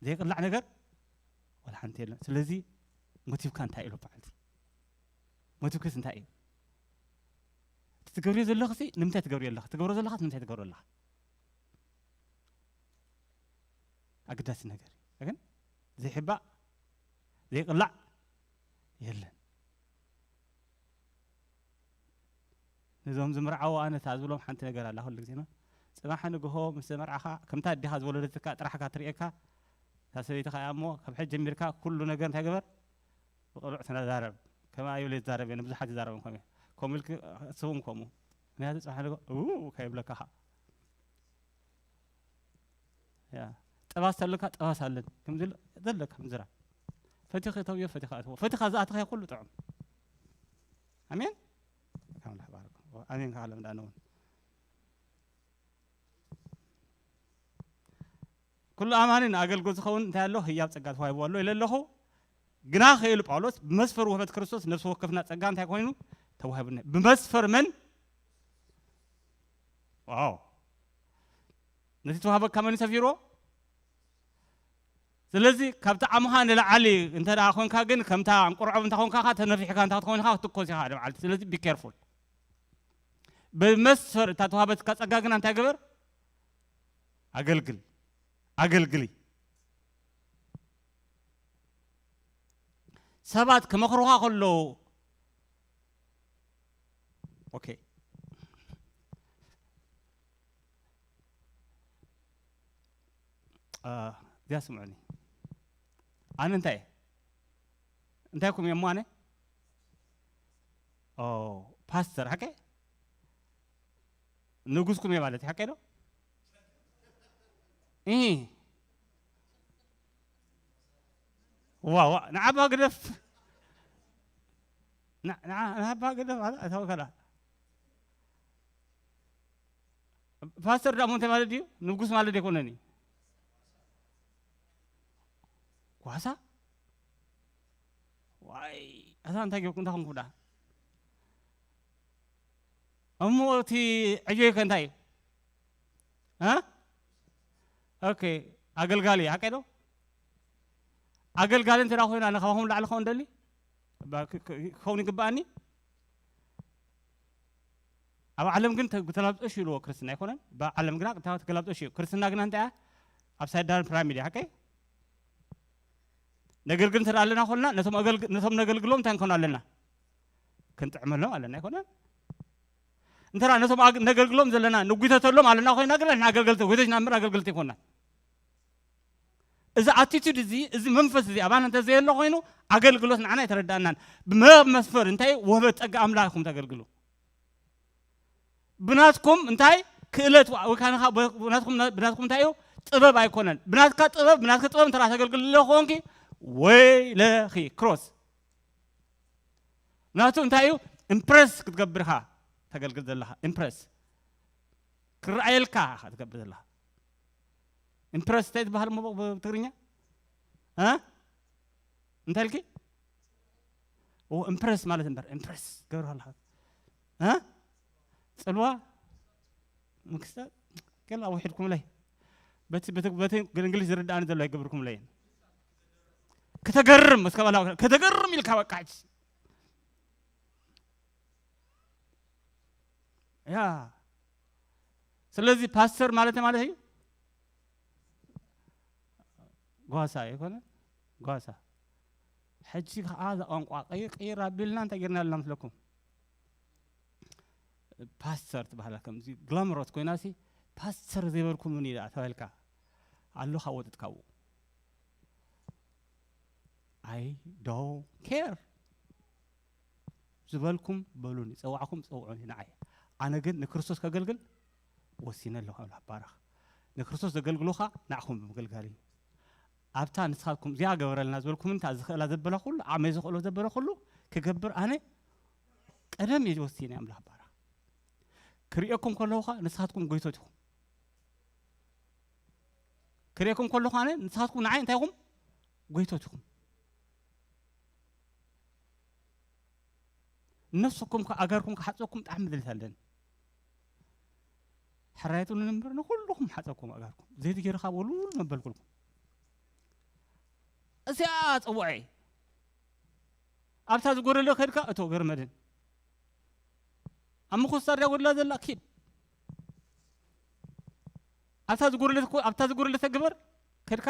ዘይቅላዕ ነገር ወላ ሓንቲ የለን። ስለዚ ሞቲቭካ እንታይ እዩ? በዓልቲ ሞቲቭክስ እንታይ እዩ? እቲ ትገብርዮ ዘለኽሲ ንምንታይ ትገብርዮ ኣለኻ? ትገብሮ ዘለኻስ ንምንታይ ትገብሮ ኣለኻ? ኣገዳሲ ነገር እዩ። ግን ዘይሕባእ ዘይቅላዕ የለን። ነዞም ዝምርዓው ኣነ እታ ዝብሎም ሓንቲ ነገር ኣላ ኩሉ ግዜ፣ ጽባሕ ንግሆ ምስ መርዓኻ ከምታ ኣዴኻ ዝወለደትካ ጥራሕካ ትርእየካ። እታ ሰበይቲ ከኣ እሞ ካብ ሕጂ ጀሚርካ ኩሉ ነገር እንታይ ገበር? ብቕሉዕ ተዛረብ። ከምኣ ይብል ይዛረብ እየ፣ ንብዙሓት ይዛረቦም ከምኡ። ከምኡ ኢልኪ፣ እሱ እውን ከምኡ። ምክንያቱ ጽባሕ ንግሆ ው ከይብለካ ኸኣ። ያ፣ ጠባስ ኣለካ፣ ጠባስ ኣለን። ከምዚ ል-፣ ዘለካ ምዝራብ። ፈቲኻ ተውዮ፣ ፈቲኻ ኣትዎ። ፈቲኻ ዝኣተኻዮ ኩሉ ጥዑም። ኣሜን። ካብ ኣምላኽ ባርኮ። ኣሜን። ካብ ዓለም ዳኣ ነውን። ኩሉ ኣማኒ ንኣገልግሎት ዝኸውን እንታይ ኣሎ? ህያብ ጸጋ ተዋሂብዎ ኣሎ ኢለ ኣለኹ። ግና ክኢሉ ጳውሎስ፣ ብመስፈር ውህበት ክርስቶስ ነፍሲ ወከፍና ጸጋ እንታይ ኮይኑ? ተዋሂቡና። ብመስፈር መን? ዋው። ነቲ ተዋህበካ መን ሰፊርዎ? ስለዚ ካብ ጣዕምኻ ንላዕሊ እንተ ደኣ ኮንካ ግን፣ ከምታ እንቁርዖብ እንተ ኮንካ ኸኣ፣ ተነፊሕካ እንተ ክትኮን ኢኻ ክትኮስ ኢኻ ንበዓልቲ። ስለዚ be careful። ብመስፈር እታ ተዋህበትካ ጸጋ ግና እንታይ ግበር? ኣገልግል። ኣገልግሊ። ሰባት ክመኽሩኻ ከለዉ፣ ኦኬ። አ፣ እዚኣ ስምዑኒ። ኣነ እንታይ እየ? እንታይ ኩም እየ እሞ ኣነ? ኦ፣ ፓስተር፣ ሓቀይ? ንጉስኩም እየ ማለት እዩ፣ ሓቀይ ዶ? እ። ዋ፣ ዋ፣ ንዓባ ግደፍ። ና-፣ ንዓ-፣ ንዓባ ግደፍ፣ ኣታ-፣ ኣታ ወከላ። ፓስተር ዳሞ እንታይ ማለት ድዩ? ንጉስ ማለት ኣይኮነን እዩ። ጓሳ? ዋይ፣ ኣታ እንታይ ጌርኩ፣ እንታይ ኮንኩ ዳ? እሞ እቲ ዕዮይ ከ እንታይ እዩ? እ? ኦኬ፣ ኣገልጋሊ፣ ሓቀይ ዶ? ኣገልጋሊ እንተ ደኣ ኮይኑ፣ ኣነ ካባኹም ላዕሊ ክኸውን ደሊ? ባ-፣ ክ-፣ ክ-፣ ክኸውን ይግብኣኒ? ኣብ ዓለም ግን ተ-፣ ተገላብጦሽ ይብልዎ ክርስትና ኣይኮነን። ኣብ ዓለም ግና ተገላብጦሽ እዩ። ክርስትና ግና እንታይ እያ? ኣፕሳይድ ዳውን ፒራሚድ እያ፣ ሓቀይ? ነገልግል እንተ ደኣ ኣለና ኮልና፣ ነቶም ኣገልግ-፣ ነቶም ነገልግሎም እንታይ ክንኮን ኣለና? ክንጥዕመሎም ኣለና ኣይኮነን? እንተ ደኣ ነቶም ኣግ-፣ ነገልግሎም ዘለና ንጒተተሎም ኣለና ኮይና ግን፣ ንሕና ኣገልገልቲ፣ ጒቶች ኢና እምበር ኣገልገልቲ ኣይኮናን። እዚ ኣቲቱድ እዚ፣ እዚ መንፈስ እዚ ኣባና እንተ ዘየሎ ኮይኑ፣ ኣገልግሎት ንዓና ኣይተረዳእናን። ብመ-፣ መስፈር እንታይ እዩ? ውህበት ጸጋ ኣምላኽ ኢኹም ተገልግሉ። ብናትኩም እንታይ ክእለት ዋ-፣ ወይ ከዓ ንኻ-፣ ብናትኩም፣ ብናትኩም እንታይ እዩ? ጥበብ ኣይኮነን። ብናትካ ጥበብ፣ ብናትካ ጥበብ እንተ ተገልግል ኣለኹ ኮንኪ፣ ወይለኺ፣ ክሮስ። ናቱ እንታይ እዩ? ኢምፕረስ ክትገብር ኢኻ ተገልግል ዘለኻ። ኢምፕረስ ክረኣየልካ ኢኻ ትገብር ዘለኻ። ኢምፕረስ እንታይ ትበሃል እሞ ብ-፣ ብትግርኛ? እ? እንታይ ኢልኪ? ኦ፣ ኢምፕረስ ማለት እምበር፣ ኢምፕረስ ገብር ኣለኻ። እ? ጽልዋ? ምክስታ? ገና ውሒድኩምለይ። በቲ፣ በቲ፣ በቲ እንግሊዝ ዝርድኣኒ ዘሎ ኣይገብርኩምለይን። ከተገርም፣ እስከ በላ፣ ከተገርም ኢልካ በቃ ሕጂ። ያ። ስለዚ ፓስተር ማለት ማለት እዩ። ጓሳ ኣይኮነ? ጓሳ። ሕጂ ከኣ እዛ ቋንቋ ቀይር፣ ቀይር ኣቢልና እንታይ ጌርና ኣለና መስለኩም? ፓስተር ትበሃላ ከምዚ ግላምሮት ኮይናሲ፣ ፓስተር ዘይበልኩምኒ ደኣ ተባሂልካ ኣሎ ካብ ወጥጥካዎ። I don't care ዝበልኩም በሉኒ፣ ጸዋዕኩም ጸውዑኒ ንዓይ። ኣነ ግን ንክርስቶስ ከገልግል ወሲነ ኣለኹ። ኣምላኽ ባረኽ። ንክርስቶስ ዘገልግሉኻ ንዓኹም ብምግልጋል እዩ። ኣብታ ንስኻትኩም እዚኣ ገበረልና ዝበልኩም እንታ ዝኽእላ ዘበለ ኩሉ ዓመይ ዝኽእሎ ዘበለ ኩሉ ክገብር ኣነ ቀደም እየ ወሲነ። ኣምላኽ ባረኽ። ክርእየኩም ከለኹ ኸኣ ንስኻትኩም ጎይቶት ኢኹም። ክርእየኩም ከለኹ ኣነ ንስኻትኩም ንዓይ እንታይ ኢኹም? ጎይቶት ኢኹም። ነፍስኩም ከ ኣጋርኩም ክሓጸኩም ብጣዕሚ ድሌት ኣለኒ። ሕራየቱኒ እምበር ንኹልኹም ሓጸኩም ኣጋርኩም። ዘይትጌርኻ ወሉል መበልኩልኩም። እዚኣ ጽውዐ ኣብታ ዝጎደለ ከድካ እቶ ገርመድን ኣብ ምኹስታር ዳ ጎድላ ዘላ ኪድ ኣብታ ዝጎደለት እኮ ኣብታ ዝጎደለት ግበር ከድካ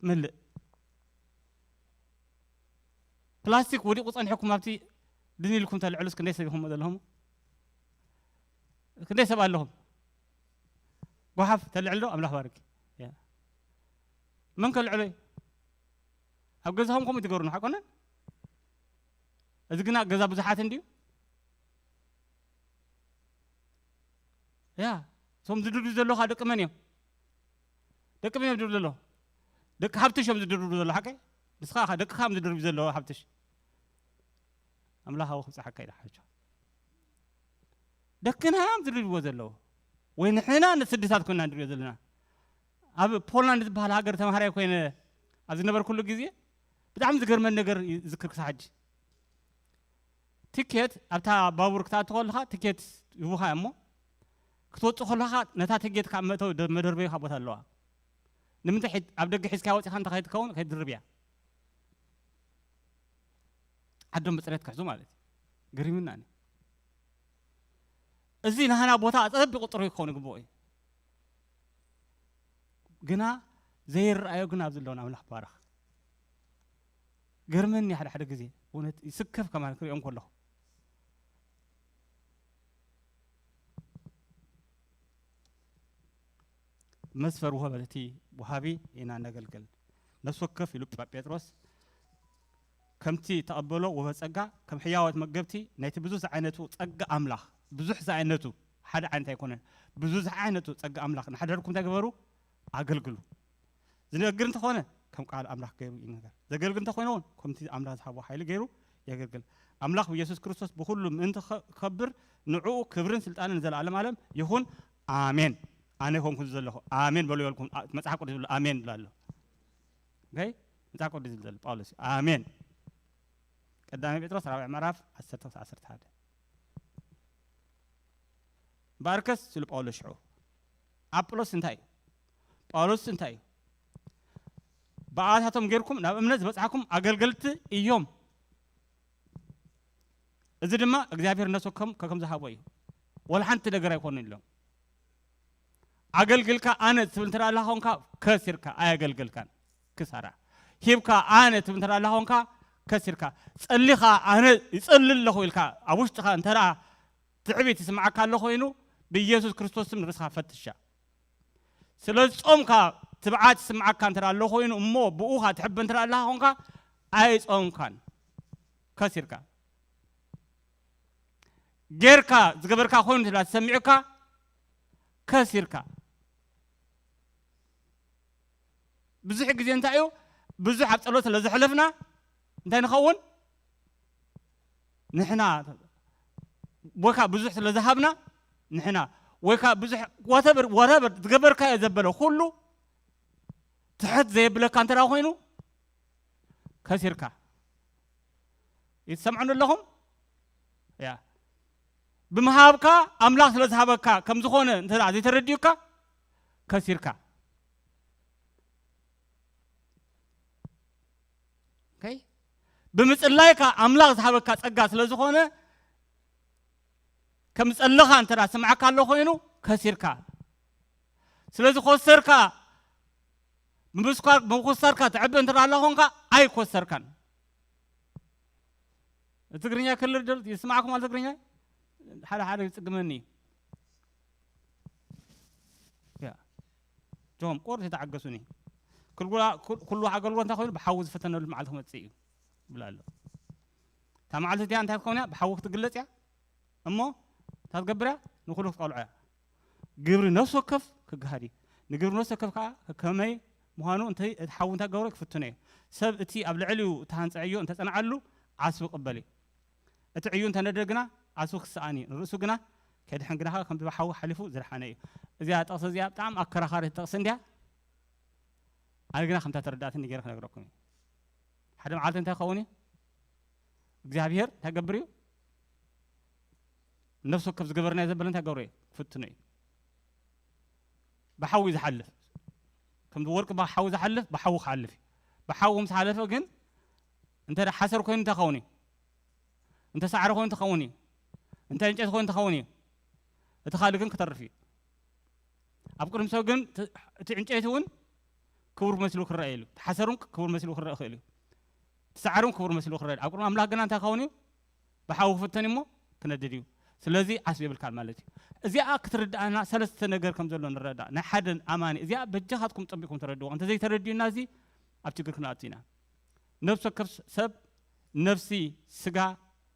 መልእ። ፕላስቲክ ወዲቑ ጸኒሕኩም ኣብቲ ድን ኢልኩም ተልዕሉስ ክንደይ ሰብ ኢኹም ዘለኹም? ክንደይ ሰብ ኣለኹም? ጓሓፍ ተልዕል ዶ? ኣምላኽ ባርኪ። ያ። መን ከልዕሎ እዩ? ኣብ ገዛኹም ከምኡ ትገብሩና ሓቆነን? እዚ ግና ገዛ ብዙሓት እንድዩ። ያ። እቶም ዝድርዱ ዘለኻ ደቂ መን እዮም? ደቂ መን እዮም ዝድርዱ ዘለዉ? ደቂ ሃብትሽ እዮም ዝድርዱ ዘለዉ ሓቀይ? ንስኻ ኸ ደቅኻ እዮም ዝድርዱ ዘለዉ ሃብትሽ። ኣምላኽ ኣብኡ ክብጽሓካ ኢለ ሓርጆ። ደቅና እዮም ዝድርድዎ ዘለዉ። ወይ ንሕና ንስድታት ኮይና ንድርዮ ዘለና። ኣብ ፖላንድ ዝበሃል ሃገር ተማሃራይ ኮይነ ኣብ ዝነበርኩሉ ግዜ ብጣዕሚ ዝገርመን ነገር ይዝክር ክሳብ ሕጂ። ትኬት ኣብታ ባቡር ክትኣቱ ከለኻ ትኬት ይህቡኻ እሞ ክትወጽእ ከለኻ ነታ ትኬት ካብ መእተዊ ደ- መደርበይኻ ቦታ ኣለዋ። ንምንታይ ሒዝ- ኣብ ደገ ሒዝካ ወጺኻ እንተ ከይትከውን ከይትድርብ እያ። ዓዶም ብፅሬት ክሕዙ ማለት እዩ። ገሪምና እኔ። እዚ ናህና ቦታ ኣፀቢቑ ጥሩይ ክኸውን ይግብኦ እዩ። ግና ዘይረኣዮ ግን ኣብዚ ኣለውን ኣምላኽ ባረኽ። ገርመኒ ሓደ ሓደ ግዜ እውነት ይስከፍ ከማን ክሪኦም ከለኹ። መስፈር ውሃ በቲ ውሃቢ ኢና ነገልግል። ነፍሲ ወከፍ ኢሉ ጳ- ጴጥሮስ ከምቲ ተቐበሎ ውሃ ጸጋ ከም ሕያዋት መገብቲ ናይቲ ብዙሕ ዝዓይነቱ ጸጋ ኣምላኽ ብዙሕ ዝዓይነቱ ሓደ ዓይነት ኣይኮነን። ብዙሕ ዝዓይነቱ ጸጋ ኣምላኽ ንሓደርኩም እንታይ ግበሩ ኣገልግሉ። ዝነግር እንተኾነ ከም ቃል ኣምላኽ ገይሩ ይነገር። ዘገልግል እንተኾይኑ እውን ከምቲ ኣምላኽ ዝሃቦ ሓይሊ ገይሩ የገልግል። ኣምላኽ ብየሱስ ክርስቶስ ብኹሉ ምእንቲ ኸ- ክኸብር ንዕኡ ክብርን ስልጣንን ንዘለኣለም ዓለም ይኹን ኣሜን። ኣነ ይኾንኩ ዘለኹ ኣሜን በሉ ይበልኩም። ኣ- መጽሓፍ ቅዱስ ይብሉ ኣሜን ይብሉ ኣሎ። ኦኬ? መጽሓፍ ቅዱስ ይብል ዘሎ ጳውሎስ እዩ። ኣሜን። ቀዳማይ ጴጥሮስ ራብዕ ምዕራፍ ዓሰርተ ክሳብ ዓሰርተ ሓደ። እምበኣርከስ ስሉ ጳውሎስ ሽዑ ኣጵሎስ እንታይ እዩ? ጳውሎስ እንታይ እዩ? ብኣባታቶም ጌርኩም ናብ እምነት ዝበጽሓኩም ኣገልገልቲ እዮም። እዚ ድማ እግዚኣብሔር ነፍሲ ከም ከከም ዝሃቦ እዩ። ወላ ሓንቲ ነገር ኣይኮኑን ኢሎም። ኣገልግልካ ኣነ ትብል እንተ ደኣ ኮንካ ከሲርካ ኣየገልገልካን። ክሳራ ሂብካ ኣነ ትብል እንተ ደኣ ኮንካ ከሲርካ። ጸሊኻ ኣነ ይጸሊ ኣለኹ ኢልካ ኣብ ውሽጥኻ እንተ ደኣ ትዕቢት ይስምዓካ ኣሎ ኮይኑ ብኢየሱስ ክርስቶስ ስም ንርእስኻ ፈትሻ። ስለ ዝጾምካ ትብዓት ይስምዓካ እንተ ደኣ ኣሎ ኮይኑ እሞ ብኡኻ ትሕበ እንተ ደኣ ኣለኻ ኮንካ ኣይጾምካን። ከሲርካ። ጌርካ ዝገበርካ ኮይኑ ስለ ዝሰሚዑካ ከሲርካ። ብዙሕ ግዜ እንታይ እዩ ብዙሕ ኣብ ጸሎት ስለ ዘሕለፍና እንታይ ንኸውን ንሕና ወይ ከዓ ብዙሕ ስለ ዝሃብና ንሕና ወይ ከዓ ብዙሕ whatever whatever ዝገበርካዮ ዘበለ ኩሉ ትሕት ዘየብለካ እንተ ኮይኑ ከሲርካ ይትሰምዑኒ ኣለኹም ያ ብምሃብካ ኣምላኽ ስለ ዝሃበካ ከም ዝኾነ እንተ ዘይተረዲኡካ ከሲርካ okay ብምጽላይካ ኣምላኽ ዝሃበካ ጸጋ ስለ ዝኾነ ከም ዝጸለኻ እንተ ስምዓካ ኣሎ ኮይኑ ከሲርካ ስለዚ ኮሰርካ ብምስኳር ብምኹሳርካ ትዕቢ እንተ ኣላ ኾንካ ኣይኮሰርካን ትግርኛ ክልል ይስማዕኩም ኣል ትግርኛ ሓደ ሓደ ይጽግመኒ ጆም ቁርስ የተዓገሱኒ ኩሉ ኣገልግሎት እንታይ ኮይኑ ብሓዊ ዝፈተነሉ መዓልቲ ክመጽእ እዩ ይብል ኣሎ። እታ መዓልቲ እቲኣ እንታይ ክትከውን እያ? ብሓዊ ክትግለጽ እያ። እሞ እንታይ ትገብር እያ? ንኹሉ ክትቀልዖ እያ። ግብሪ ነፍሲ ወከፍ ክገሃድ እዩ። ንግብሪ ነፍሲ ወከፍ ከዓ ከመይ ምዃኑ እንተ እቲ ሓዊ እንታይ ክገብሮ ክፍትኖ እዩ። ሰብ እቲ ኣብ ልዕሊኡ እተሃንፀ ዕዮ እንተጸንዓሉ ዓስቢ ክቕበል እዩ። እቲ ዕዩ እንተነደ ግና ዓስቢ ክሰኣን እዩ። ንርእሱ ግና ከድሕን ግና ከምዚ ብሓዊ ሓሊፉ ዝደሓነ እዩ። እዚኣ ጥቕሲ እዚኣ ብጣዕሚ ኣከራኻሪት ጥቕሲ እንድያ። ኣነ ግና ከምታ ተረዳእትኒ ገይረ ክነግረኩም እዩ። ሓደ መዓልቲ እንታይ ክኸውን እዩ? እግዚኣብሔር እንታይ ገብር እዩ? ነፍሲ ወከፍ ዝገበርናዮ ዘበለ እንታይ ገብሮ እዩ? ክፍትኖ እዩ። ብሓዊ ዝሓልፍ፣ ከምዚ ወርቂ ብሓዊ ዝሓልፍ ብሓዊ ክሓልፍ እዩ። ብሓዊ ምስ ሓለፈ ግን እንተ ሓሰር ኮይኑ እንታይ ክኸውን እዩ? እንተ ሳዕሪ ኮይኑ እንታይ ክኸውን እዩ? እንተ ዕንጨይቲ ኮይኑ እንታይ ክኸውን እዩ? እቲ ካልእ ግን ክተርፍ እዩ። ኣብ ቅድሚ ሰብ ግን እቲ ዕንጨይቲ እውን ክቡር መስሉ ክረአ ኢሉ፣ እቲ ሓሰር እውን ክቡር መስሉ ክረአ ይኽእል እዩ። እቲ ሳዕሪ እውን ክቡር መስሉ ክረአ። ኣብ ቅድሚ ኣምላኽ ግና እንታይ ክኸውን እዩ? ብሓዊ ክፍተን እሞ ክነድድ እዩ። ስለዚ ዓስቢ የብልካን ማለት እዩ። እዚኣ ክትርድኣና ሰለስተ ነገር ከም ዘሎ ንረዳእ። ናይ ሓደ ኣማኒ እዚኣ በጃኻትኩም ጠቢቕኩም ተረድዎ። እንተ ዘይተረድዩና እዚ ኣብ ችግር ክንኣቱ ኢና። ነፍሲ ወከፍ ሰብ ነፍሲ፣ ስጋ፣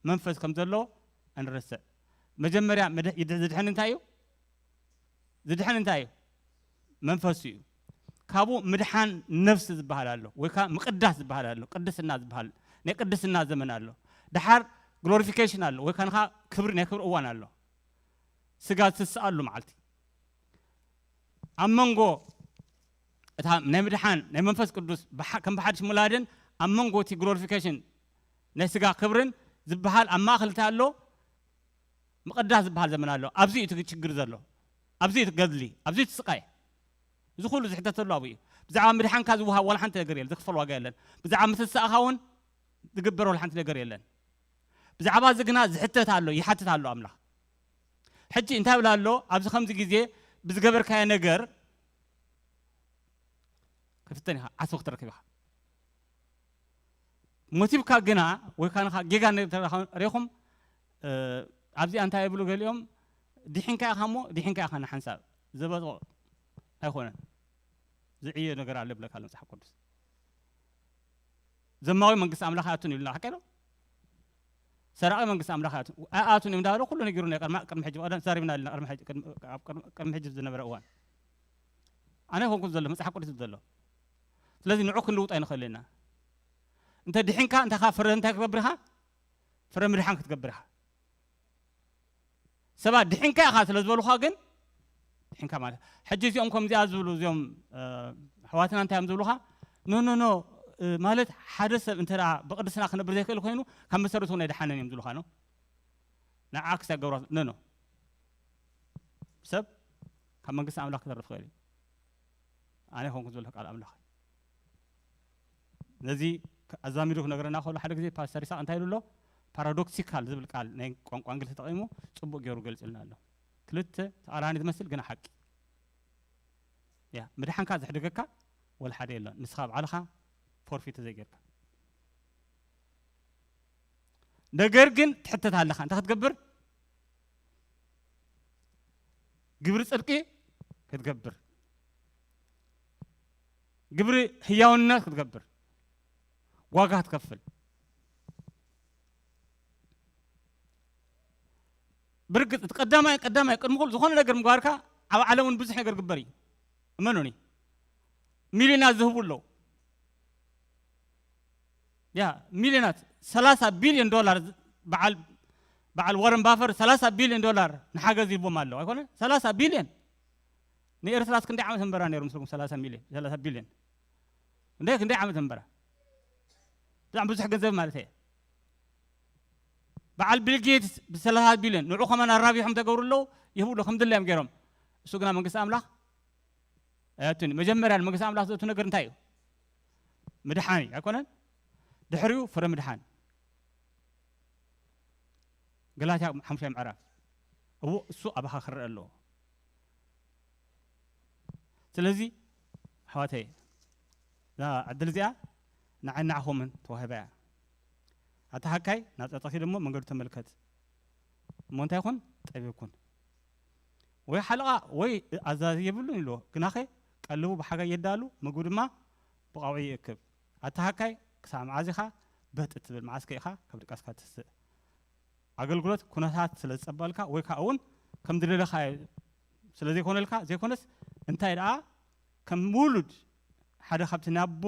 መንፈስ ከም ዘሎ ኣይንረስዕ። መጀመርያ ምድሕ- ይድ- ዝድሕን እንታይ እዩ? ዝድሕን እንታይ እዩ? መንፈሱ እዩ። ካብኡ ምድሓን ነፍሲ ዝበሃል ኣሎ፣ ወይ ከዓ ምቅዳስ ዝበሃል ኣሎ፣ ቅድስና ዝበሃል ናይ ቅድስና ዘመን ኣሎ። ደሓር ግሎሪፊኬሽን ኣሎ፣ ወይ ከዓ ንኻ ክብሪ ናይ ክብሪ እዋን ኣሎ። ስጋ ዝትስኣሉ መዓልቲ ኣብ መንጎ እታ ናይ ምድሓን ናይ መንፈስ ቅዱስ ብሓ- ከም ብሓድሽ ምላድን ኣብ መንጎ እቲ ግሎሪፊኬሽን ናይ ስጋ ክብርን ዝበሃል ኣብ ማእኸል እንታይ ኣሎ? ምቕዳስ ዝበሃል ዘመን ኣሎ። ኣብዚ እዩ እቲ ችግር ዘሎ። ኣብዚ እዩ እቲ ገድሊ፣ ኣብዚ እዩ እቲ ስቃይ። እዚ ኩሉ ዝሕተተሉ ኣብኡ እዩ። ብዛዕባ ምድሓንካ ዝወሃብ ዋላ ሓንቲ ነገር የለን፣ ዝኽፈል ዋጋ የለን። ብዛዕባ ምትሳእኻ እውን ዝግበር ዋላ ሓንቲ ነገር የለን። ብዛዕባ እዚ ግና ዝሕተት ኣሎ፣ ይሓትት ኣሎ ኣምላኽ። ሕጂ እንታይ ይብል ኣሎ? ኣብዚ ከምዚ ግዜ ብዝገበርካዮ ነገር ክፍተን ኢኻ፣ ዓስቢ ክትረክብ ኢኻ። ሞቲብካ ግና ወይ ካንኻ ጌጋ ሪኹም ኣብዚኣ እንታይ ይብሉ ገሊኦም? ድሒንካ ኢኻ እሞ ድሒንካ ኢኻ ንሓንሳብ ዘበጦ ኣይኮነን። ዝዕዮ ነገር ኣሎ ይብለካ ኣሎ መጽሓፍ ቅዱስ። ዘማዊ መንግስቲ ኣምላኽ ኣይኣቱን ይብልና ሓቀ ዶ? ሰራቒ መንግስቲ ኣምላኽ ኣይኣቱን ኣይኣቱን እዮም እንዳበለ ኩሉ ነጊሩና እዩ። ቅድሚ ቅድሚ ሕጂ ቀደም ተዛሪብና ኣለና። ቅድሚ ሕጂ ቅድሚ ኣብ ቅድሚ ቅድሚ ሕጂ ዝነበረ እዋን ኣነ ይኮንኩን ዘሎ መጽሓፍ ቅዱስ ዘሎ። ስለዚ ንዑ ክንልውጦ ኣይንኽእል ኢና። እንተ ድሒንካ እንተኻ ፍረ እንታይ ክትገብር ኢኻ? ፍረ ምድሓን ክትገብር ኢኻ። ሰባት ድሒንካ ኢኻ ስለ ዝበሉኻ ግን ድሒንካ ማለት ሕጂ እዚኦም ከምዚኣ ዝብሉ እዚኦም ኣሕዋትና እንታይ እዮም ዝብሉኻ? ኖ ኖ ኖ ማለት ሓደ ሰብ እንተ ብቅድስና ክነብር ዘይክእል ኮይኑ ካብ መሰረቱ ናይ ድሓነን እዮም ዝብሉኻ ነው። ንዓ ክሳብ ገብራ ኖ ኖ ሰብ ካብ መንግስቲ ኣምላኽ ክተርፍ ክእል እዩ። ኣነ ኮንኩ ዝበልኩ ቃል ኣምላኽ ነዚ ኣዛሚዱ ክነግረና ከሎ ሓደ ግዜ ፓስተር ይስሐቅ እንታይ ኢሉ ኣሎ? ፓራዶክሲካል ዝብል ቃል ናይ ቋንቋ እንግሊዝ ተጠቂሙ ጽቡቅ ገይሩ ገልጽልና ኣሎ። ክልተ ተቃራኒ ዝመስል ግና ሓቂ ያ ምድሓንካ ዘሕድገካ ወላ ሓደ የለን። ንስኻ ባዕልኻ ፎርፊት ዘይጌርካ ነገር ግን ትሕተት ኣለኻ እንታይ ክትገብር ግብሪ ጽድቂ ክትገብር ግብሪ ህያውነት ክትገብር ዋጋ ክትከፍል ብርግጽ እቲ ቀዳማይ ቀዳማይ ቅድሚ ኩሉ ዝኾነ ነገር ምግባርካ ኣብ ዓለም እውን ብዙሕ ነገር ግበር እዩ እመኑኒ ሚልዮናት ዝህቡ ኣለዉ ያ ሚልዮናት ሰላሳ ቢልዮን ዶላር በዓል በዓል ወረን ባፈር ሰላሳ ቢልዮን ዶላር ንሓገዝ ይቦም ኣለዉ ኣይኮነ ሰላሳ ቢልዮን ንኤርትራስ ክንደይ ዓመት እንበራ ነይሩ ምስልኩም ሰላሳ ሚልዮን ሰላሳ ቢልዮን እንደ ክንደይ ዓመት እንበራ ብጣዕሚ ብዙሕ ገንዘብ ማለት እየ በዓል ቢል ጌትስ ብሰላሳ ቢልዮን ንዑ ከማን ኣራቢሖም ተገብሩ ኣለዉ ይህቡ ኣለዉ ከም ድላዮም ገይሮም እሱ ግና መንግስቲ ኣምላኽ ኣያቱኒ መጀመርያ ንመንግስቲ ኣምላኽ ዘእቱ ነገር እንታይ እዩ ምድሓን እዩ ኣይኮነን ድሕሪኡ ፍረ ምድሓን ገላትያ ሓሙሻይ ምዕራፍ እዎ እሱ ኣባኻ ክረአ ኣለዎ ስለዚ ኣሕዋተይ እዛ ዕድል እዚኣ ንዓይ ንዓኹምን ተዋሂባ እያ ኣታ ሃካይ ናብ ጸጸኺ ደሞ መንገዱ ተመልከት እሞ እንታይ ይኹን ጠቢብ ኩን ወይ ሓለቓ ወይ ኣዛዚ የብሉን ኢልዎ ግናኸ ቀልቡ ብሓጋይ የዳሉ ምግቡ ድማ ብቐውዒ ይእክብ ኣታ ሃካይ ክሳብ መዓዝ ኢኻ በጥ እትብል መዓስከ ኢኻ ካብ ድቃስካ ትስእ? ኣገልግሎት ኩነታት ስለ ዝጸበልካ ወይ ከዓ እውን ከም ዝደለኻ ስለ ዘይኮነልካ ዘይኮነስ እንታይ ደኣ ከም ውሉድ ሓደ ካብቲ ናቦ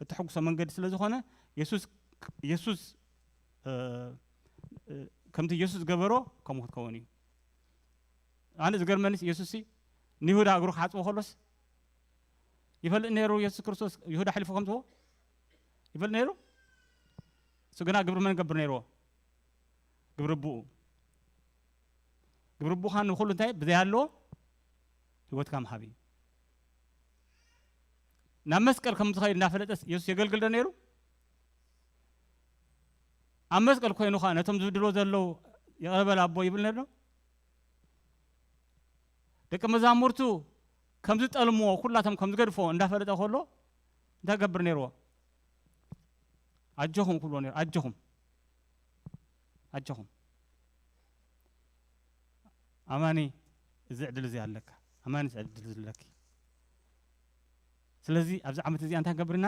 እተሐጉሶ መንገዲ ስለ ዝኾነ የሱስ የሱስ እ፣ እ፣ ከምቲ የሱስ ዝገበሮ ከምኡ ክትከውን እዩ። ኣነ ዝገርመኒስ የሱስ ንይሁዳ እግሩ ክሓጽቦ ከሎስ ይፈልጥ ነይሩ። የሱስ ክርስቶስ ይሁዳ ኣሕሊፉ ከምዝቦ ይፈልጥ ነይሩ። እሱ ግና ግብሪ መን ገብር ነይርዎ? ግብሪ ብኡ ግብሪ ብኡኻ ንኩሉ እንታይ ብዘይ ኣለዎ ህይወትካ ምሃብ እዩ። ናብ መስቀል ከም ዝኸይድ እናፈለጠስ የሱስ የገልግል ዶ ነይሩ? ኣብ መስቀል ኮይኑ ኸዓ ነቶም ዝብድሎ ዘለዉ ይቕረ በል ኣቦ ይብል ነይሩ ዶ? ደቂ መዛሙርቱ ከም ዝጠልምዎ ኩላቶም ከም ዝገድፍዎ እንዳፈለጠ ከሎ እንታይ ገብር ነይርዎ? ኣጆኹም ክብሎ ነይሩ። ኣጆኹም ኣጆኹም ኣማኒ እዚ ዕድል እዚ ኣለካ። ኣማኒ እዚ ዕድል እዚ ኣለኪ። ስለዚ ኣብዚ ዓመት እዚኣ እንታይ ገብርና?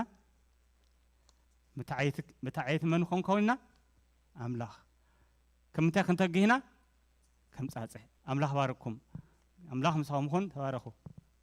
መታዓየቲ መታዓየቲ መን ኾን ኮይና ኣምላኽ ከም እንታይ ክንተግህና ከም ጻጸ ኣምላኽ ባርኩም ኣምላኽ ምሳኹም ኹን ተባረኹ።